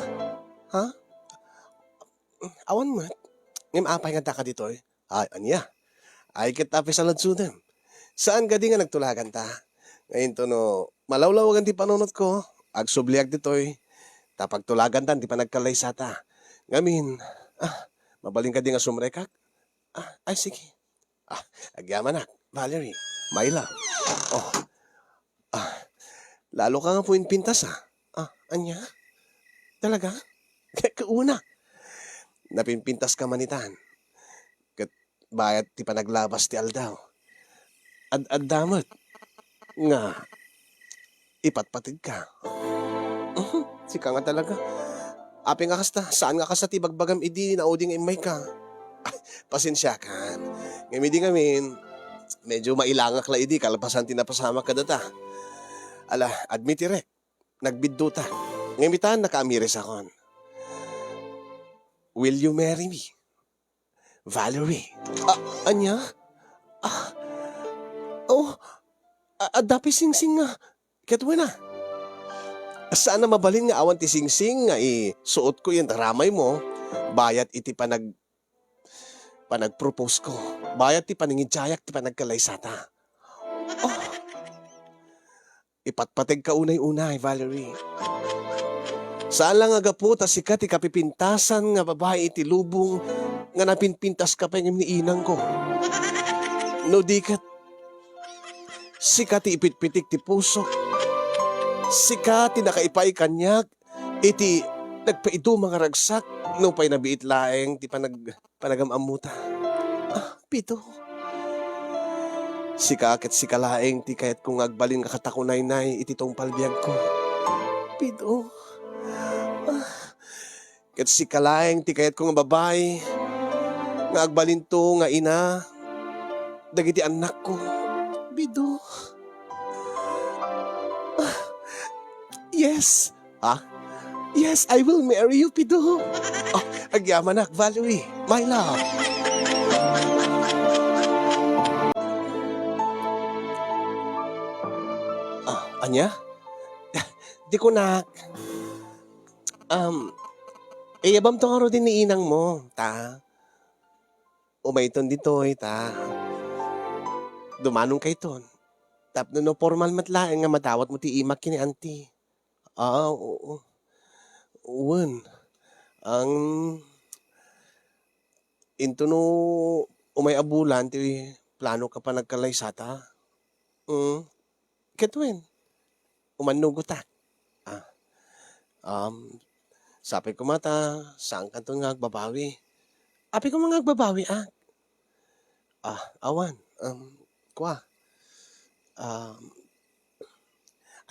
Ha? Awan met. Ngem apay nga adda ka ditoy? Ay, ania? Ay, ket apay sa ladsodem. Saan kadi nga nagtulagan ta? Ngayon to no, malawlawagan ti panunot ko, agsubliak ditoy. Ta pagtulagan tan ti panagkallaysata. Ngamin, ah, mabalin kadi nga sumrekak? Ah, ay, sige. Ah, agyamanak, Valerie, my love. Oh. Ah, lalo ka nga puminpintas, ah. Ah, ania? Talaga? Kauna. Napinpintas ka manitan. Ket bayat ti panaglabas ti aldaw. Ad-adda met nga ipatpateg ka. Mhm, sika nga talaga. Apay nga kasta, saan nga kasta ti ibagbagam idi naudi nga immay ka? Pasensiakan. Ngem idi ngamin, medyo mailangak la idi kalpasan ti napasamak kadata. Ala, admitirek, nagbiddutak. Ngem ita, nakaamirisakon. Will you marry me? Valerie. Ah, ania? Ah, oh, A-, adda pay singsing nga ket wen a. Saan a mabalin nga awan ti singsing nga isuotko iti ramaymo, bayat iti panag-, panagproposko, bayat ti panangidiayak ti panagkalaysata. Oh. Ipatpategka unay-unay, Valerie. Saan la nga gapu ta sika ti kapipintasan nga babai iti lubong nga napinpintaska pay ngem ni inangko. No di ket, sika ti ipitpitik ti pusok. Sika ti nakaipay kaniak iti nagpaiduma nga ragsak, nupay nabiit laeng ti panag-, panagam-ammota. Ah, Pido. Sika ket sika laeng ti kayatko nga agbalin nga katakunaynay iti tungpal biagko. Pido. Ah, ket sika laeng ti kayatko nga babai nga agbalinto nga ina dagiti annakko. Pido. Ah, yes. Ha? Yes, I will marry you, Pido. Ah, agyamanak, Valerie, my love. Ah, ania? Di kunak. Um, iyabamto ngarud ni inangmo, ta umayton ditoy, ta dumanonkayton. Tapno no formal met laeng nga madawatmo ti imak ken ni auntie. Ah, oo. Wen, ang into no umay a bulan ti plano ka panagkalaysata. Mm. Ket wen, umannugotak. Ah, um, sapay koma ta, saan kanton nga agbabawi. Apay koma nga agbabawi, ah? Ah, awan. Um, kua. Um,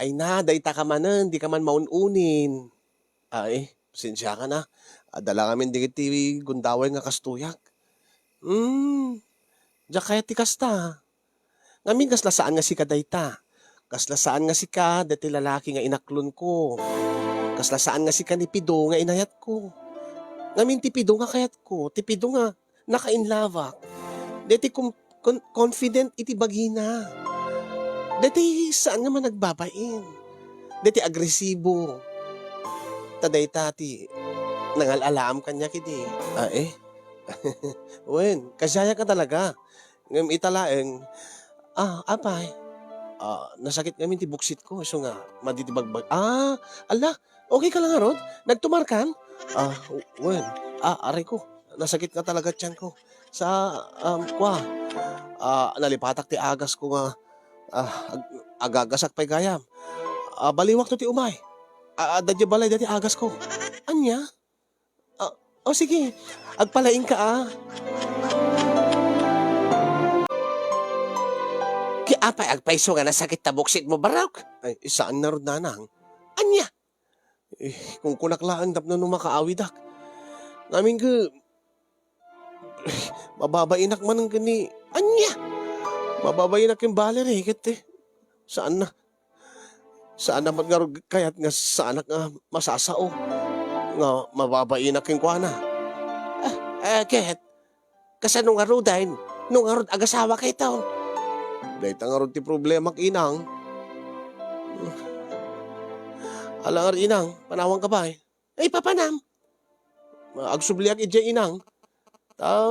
ay na, dayta ka manen, di ka man maun-unin. Ay, pasensiakan a. Adda la ngamin dagiti gundaway nga kastoyak. Hmm, diak kayat ti kasta. Ngamin kasla saan nga sika dayta. Kasla saan nga sika dayta lalaki nga inaklonko. Kasla saan nga sika ni Pido nga inayatko. Ngamin ti Pido nga kayatko, ti Pido nga nakainlabak. Dayta com-, con-, confident iti bagina. Dayta saan nga managbabain. Dayta agresibo. Ta dayta ti nangal-alaam kaniak idi. Ah, eh? Wen, kasiayak nga talaga. Ngem ita laeng, ah, apay? Ah, nasakit ngamin ti buksitko, isu nga madi ti bagbag-, ah, ala, okay ka la ngarud? Nagtumarkan? Ah, wen. Ah, aray ko, nasakit nga talaga tianko. Sa, um, kua, ah, nalipatak ti agasko nga, ah, ag-, agagasak pay gayam. Ah, baliwakto ti umay. Ah, adda diay balay dayta ti agasko. Ania? Ah, o sige, agpalaingka a. Ket apay agpayso nga nasakit ta buksitmo, Barok? Ay, saan ngarud, nanang. Ania? Eh, kunkunak laeng tapno no makaawidak. Ngamin ket, mababainak manen ken ni, ania? Mababainak ken Valerie, ket, eh, saan na. Saan na met ngarud kayat nga saanak nga masasao nga mababainak kenkuana. Ah, eh, ket, kasano ngaruden? No ngarud agasawakayto? Dayta ngarud ti problemak, inang. Ala ngarud, inang, panawanka pay. Ay, papanam. Agsubliak idiay, inang. Ta,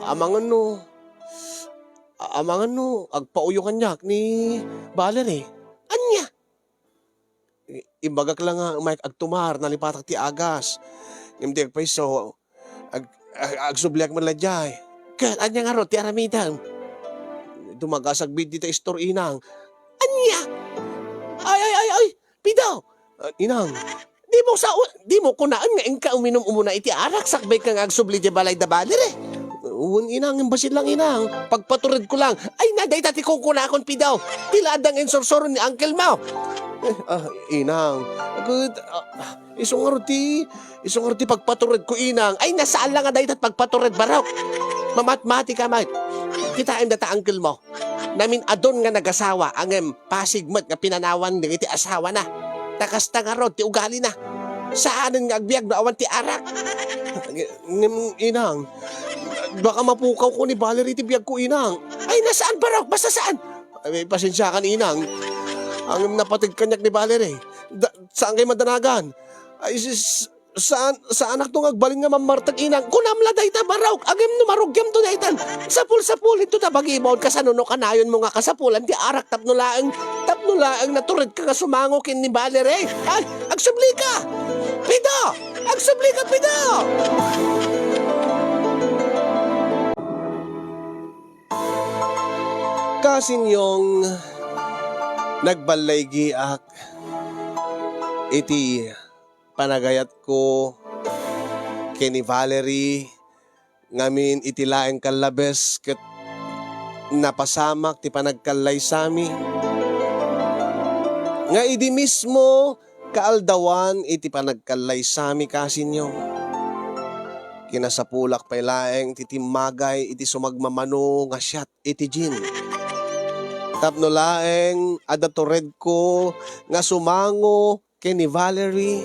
amangan no, a-, amangan no, agpauyo kaniak ni Valerie. Ania? I-, imbagak la nga umayk agtumar, nalipatak ti agas. Ngem di agpayso, ag-, ag-, agsubliak man la diay. Ket ania ngarud ti aramidem? Dumagas agbiit dita istor, inang. Ania? Ay, ay, ay, ay! Pido! Ah, inang. Dimo sa-, dimo kunaen nga inka uminum umuna iti arak sakbay ka nga agsubli diay balay da Valerie? Wen, inang, bassit lang, inang. Pagpaturedko lang. Ay na, dayta ti kunkunakon, Pido. Ti la adda nga insursuro ni uncle mo. Eh, ah, inang. Agud, ah, isu ngarud ti, isu ngarud ti pagpaturedko, inang. Ay na, saan la nga dayta ti pagpatured, Barok. Mamatmatika met. Kitaem data uncle mo. Namin-adun nga nagasawa, ngem pasig met nga pinanawan dagiti asawana. Ta kasta ngarud ti ugalina. Saanen nga agbiag no awan ti arak. Ngem, inang, baka mapukawko ni Valerie ti biagko, inang. Ay na, saan, Barok? Basta saan? Ay, pasensiakan, inang. Ang napateg kaniak ni Valerie. Da-, saan kayo madanagan? Ay, sis-, saan, saanak to nga agbalin nga mammartek, inang? Kunam la dayta, barok. Agim no marugiam to daytan. Sapul-sapul ito ta bagibon. Kasano no kanayon mo nga kasapulan ti arak tapno laeng, tapno laeng natured ka nga sumango ken ni Valerie? Ay, agsubli ka! Pido! Agsubli ka, Pido! Kasinyong, nagballaygiak iti panagayatko ken ni Valerie ngamin iti laeng kallabes ket napasamak ti panagkallaysami. Nga idi mismo kaaldawan iti panagkallaysami, kasinyong, kinasapulak pay laeng ti timmagay iti sumagmamano nga siat iti gin. Tapno laeng adda turedko nga sumango ken ni Valerie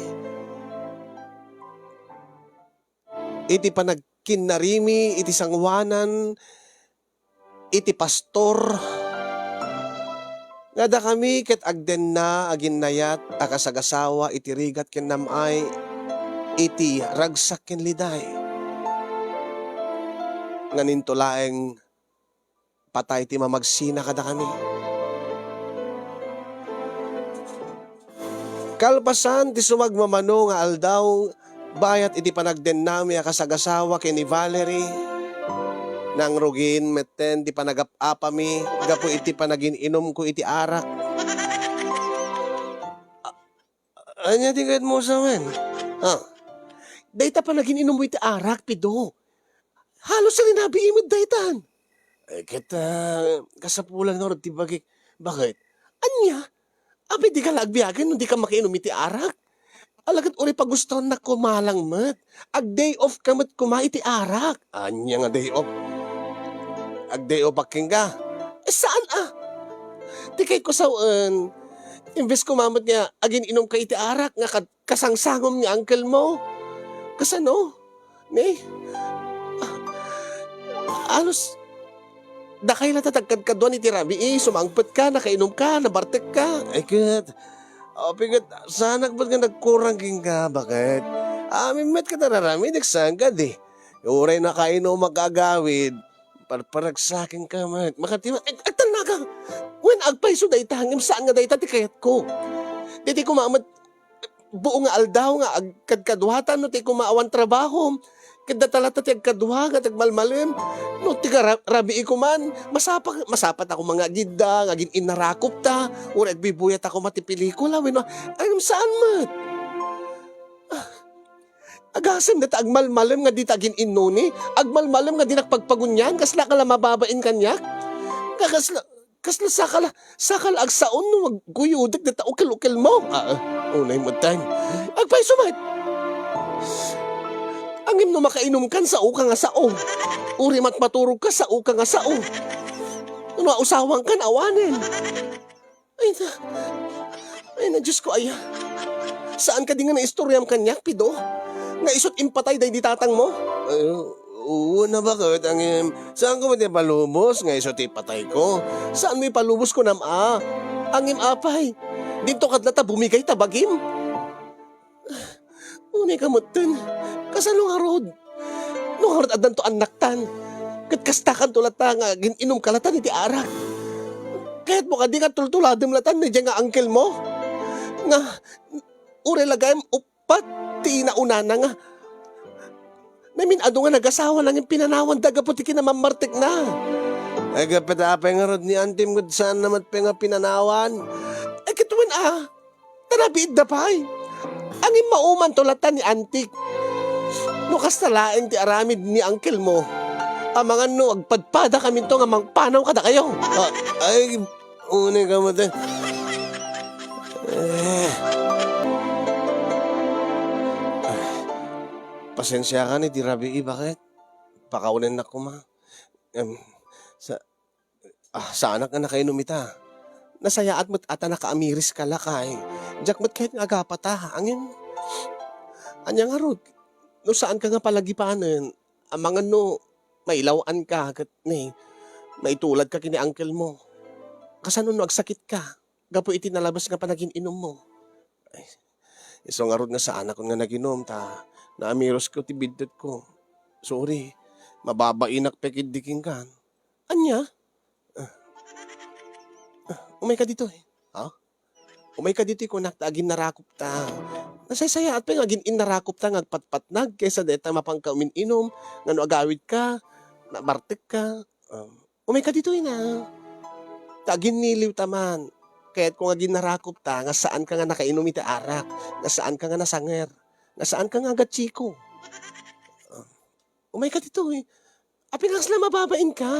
iti panagkinnarimi iti sangoanan iti pastor, nga dakami ket agdenna a ginnayat a kasagasawa iti rigat ken nam-ay iti ragsak ken liday. Nganinto laeng patay ti mamagsina kadakami. Kalpasan ti sumagmamano nga aldaw, bayat iti panagdennami a kasagasawa ken ni Valerie, nangrugin metten ti panagap-apami gapu iti panagin-inumko iti arak. Ania ti kayatmo sawen? Ha? Dayta panagin-inummo iti arak, Pido. Halos rinabii met daytan. Eh, ket, ah, kasapulan ngarud ti bagik. Bakit? Ania? Apay, dika la agbiagen no dika makainom iti arak? Alagad uray pagustuhannak koma lang met. Ag-day off ka met koma iti arak. Ania nga day off? Ag-day off kenka? Eh, saan a? Ti kayatko sawen, imbes koma met nga agin-inom ka iti arak nga kad-, kasangsangom ni uncle mo. Kasano? Ne? Ah, halos dakay la ta tagkadkaduan iti rabii, sumangpet ka, nakainom ka, nabartek ka. Ay, ket, apay ket, saanak met nga nagkurang kenka, bakit? Amin met ket ar-aramidek saan kadi. Uray nakainom a agawid, parparagsaken ka met. Makati-, ag-, agtalna ka. Wen, agpayso dayta, ngem saan nga dayta ti kayatko. Dayta koma met, buo nga aldaw nga agkadkaduatan no ti koma awan trabahom. Ket data latta ti agkadua nga ti agmalmalem. No ti kara-, rabii koman, masapa-, masapata koma nga agidda, nga agin-innarakopta, uray agbibuyat a koma ti pelikula, wenno, ay, saan met. Ah, agasem data agmalmalem nga dita agin-innoni, agmalmalem nga dinak pagpagunian, kasla ka la mababain kaniak? Ka-, kasla, Kasla saka la, saka la agsaon no agguyodek data ukel-ukelmo. Ah, ah, unay metten. Agpayso met. Ngem no makainomkan, saoka nga sao. Uray met maturogka, saoka nga sao. No ausawankan, awanen. Ay na, ay na, Diosko aya. Saan kadi nga naistoriam kaniak, Pido? Nga isu't impatay daydi tatangmo? Ay, wen a, baket, ngem, saanko met ipalubos nga isu ti ipatayko? Saanmo ipalubos, kunam a? Ngem apay, dinto kad latta bumigay ta bagim? Unay ka metten, kasano ngarud? No ngarud addanto annaktan, ket kastakanto latta nga agin-inumka latta iti arak. Kayatmo kadi nga tultuladem latta daydiay nga uncle mo? Nga, uray la gayyem uppat ti inaunana nga namin-adu nga nagasawa ngem pinanawanda gapu ti kinamammartekna. Ay, gapu ta apay ngarud ni antim ket saanna met pay nga pinanawan? Ay, ket wen a, ta nabiidda pay. Ngem maumanto latta ni antik. No kasta laeng ti aramid ni uncle mo, amangan no agpadpadakaminto nga mangpanaw kadakayo. Ah, ay, Unay ka met, eh. Eh. Pasensiakan iti rabii, baket? Pakaunennak koma. Em, sa-, ah, saanak nga nakainom ita. Nasayaat met a ta nakaamiriska lakay. Diak met kayat nga agapata. Ngem, ania ngarud? No saanka nga palagipanen, amangan no mailaw-anka ket ni maituladka ken ni uncle mo. Kasano no agsakitka gapu iti nalabes nga panagin-inummo? Ay, isu ngarud nga saanakon nga nag-inum ta naamirusko ti biddutko. Sorry, mababainak pay ketdi kenka. Ania? Ah. Ah, umayka ditoy. Ha? Umayka ditoy kunak ta aginnarakopta. Nasaysayaat pay nga agin-innarakopta nga agpatpatnag kaysa dayta mapanka umin-inum, nga no agawidka, nabartekka. Um, umayka ditoy na. Ta aginniliwta man. Kayatko nga aginnarakopta nga saanka nga nakainom iti arak, nga saanka nga nasanger, nga saanka nga agatchiko. Um, umayka ditoy. Apay nga kasla mababainka?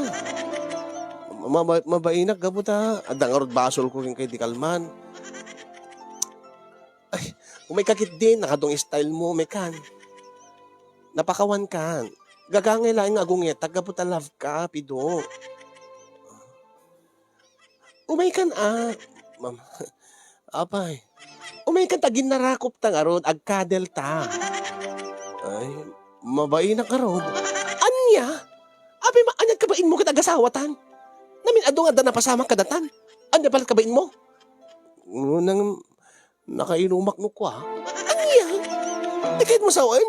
Maba-, mabainak gapu ta adda ngarud basolko kenka idi kalman. Ay, umayka ketdin, nakadung style mo, umaykan. Napakawankan. Gagangay laeng nga agungetak gapu ta love ka, Pido. Umaykan a. Mam-, apay. Umaykan ta aginnarakopta ngarud, agkadelta. Ay, mabainak ngarud. Ania? Apay, ma-, aniat kabainmo ket agasawatan? Namin-adu nga adda napasamak kadatan. Ania pay lat kabainmo? Nang nakainumak no kua. Ania? Di kayatmo sawen?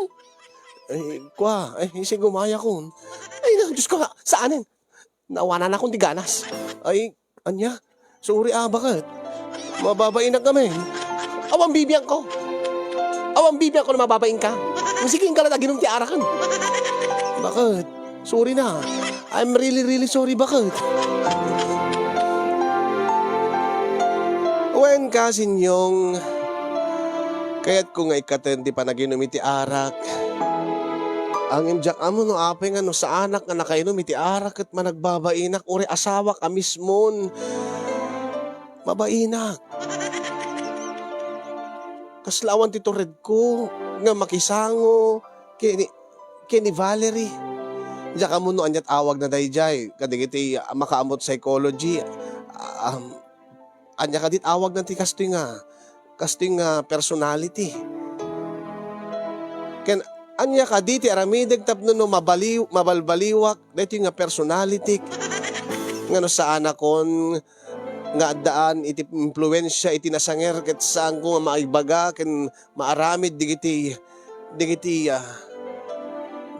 Ay, kua, ay, isig umayakon. Ay, na, Diyos ko, saanen? Nawananakon ti ganas. Ay, ania? Sorry a, baket? Mababainak ngamin. Awan bibiangko. Awan bibiangko no mababainka. Sige, inka lat aginum ti araken. Baket? Sorry na. I'm really, really sorry, baket? Wen, Kasinyong, kayatko nga ikkaten ti panaginum iti arak. Ngem diak ammo no apay nga no saanak nga nakainum iti arak ket managbabainak, uray asawak a mismon mabainak. Kasla awan ti turedko nga makisango ken ni, ken ni Valerie. Diak ammo no aniat awagna daydiay, kadagiti, ah, makaammot psychology. Ah, um, ania kadi ti awagna ti kastoy nga, kastoy nga personality? Ken ania kadi ti aramidek tapno no mabaliw-, mabalbaliwak daytoy nga personality? Nga no saanakon nga addaan iti impluensia iti nasanger ket saanko nga maibaga ken maaramid dagiti, dagiti, ah,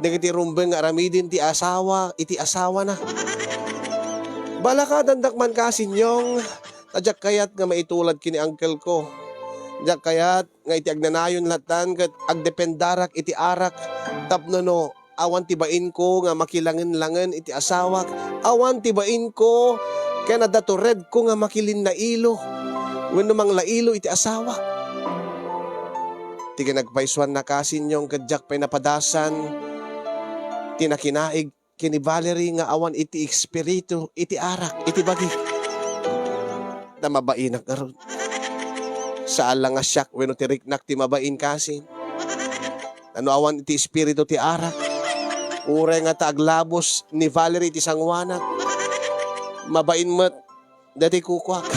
dagiti rumbeng nga aramiden ti asawa iti asawana. Balakadandak man, Kasinyong, ta diak kayat nga maitulad ken ni uncle ko. Diak kayat nga iti agnanayon lattan ket agdependarak iti arak tapno no awan ti bainko nga makilangenlangen iti asawak, awan ti bainko ken adda turedko nga makilinnailo wenno manglailo iti asawak. Ti kinagpaysuanna, Kasinyong, ket diak pay napadasan ti nakinaig ken ni Valerie nga awan iti espiritu iti arak iti bagik. Ta mabainak ngarud. Saan la nga siak wenno ti riknak ti mabain, Kasin. Ta no awan iti espiritu ti arak, uray nga ta aglabos ni Valerie iti sangoanak, mabain met daytoy kukuak.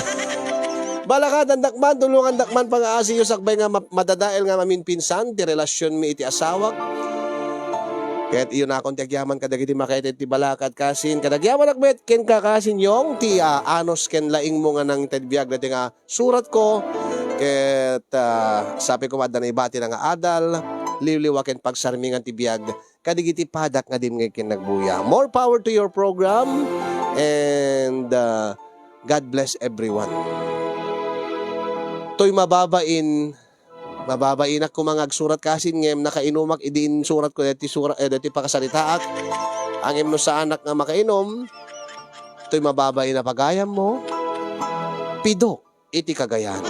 Balakadandak man, tulongandak man pangaasiyo sakbay nga ma-, madadael nga maminpinsan ti relasionmi iti asawak. Ket iyunakon ti agyaman kadagiti makaitid ti balakad, Kasin. Ket agyamanak met kenka, Kasinyong, ti, ah, anus ken laingmo nga nangted biag daytoy nga suratko. Ket, ah, sapay koma adda naibatina nga adal, liwliwa ken pagsarmingan ti biag kadagiti padak nga dimngeg ken nagbuya. More power to your program, and, uh, God bless everyone. Toy mababain, mababainak koma nga agsurat, Kasin, ngem nakainumak idi insuratko deti sura-, eh, deti pakasaritaak. Ngem no saanak nga makainum, toy mababain a pagayammo, Pido iti Cagayan.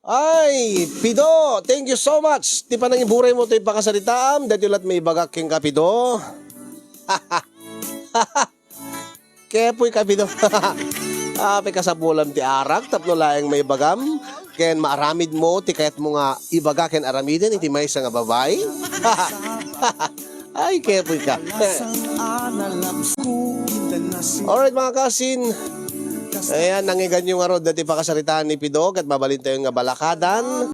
Ay, Pido, thank you so much ti panangiburaymo toy pakasaritaam. Daytoy lat maibagak kenka, Pido. Kepoy ka, Pido. Apay, kasapulam ti arak tapno laeng maibagam ken maaramidmo ti kayatmo nga ibaga ken aramiden iti maysa nga babai. Ay, kepoy ka. Alright, mga kasin. Ayan, nangiganyo ngarud dati pakasaritaan ni Pido ket mabalintayon nga balakadan.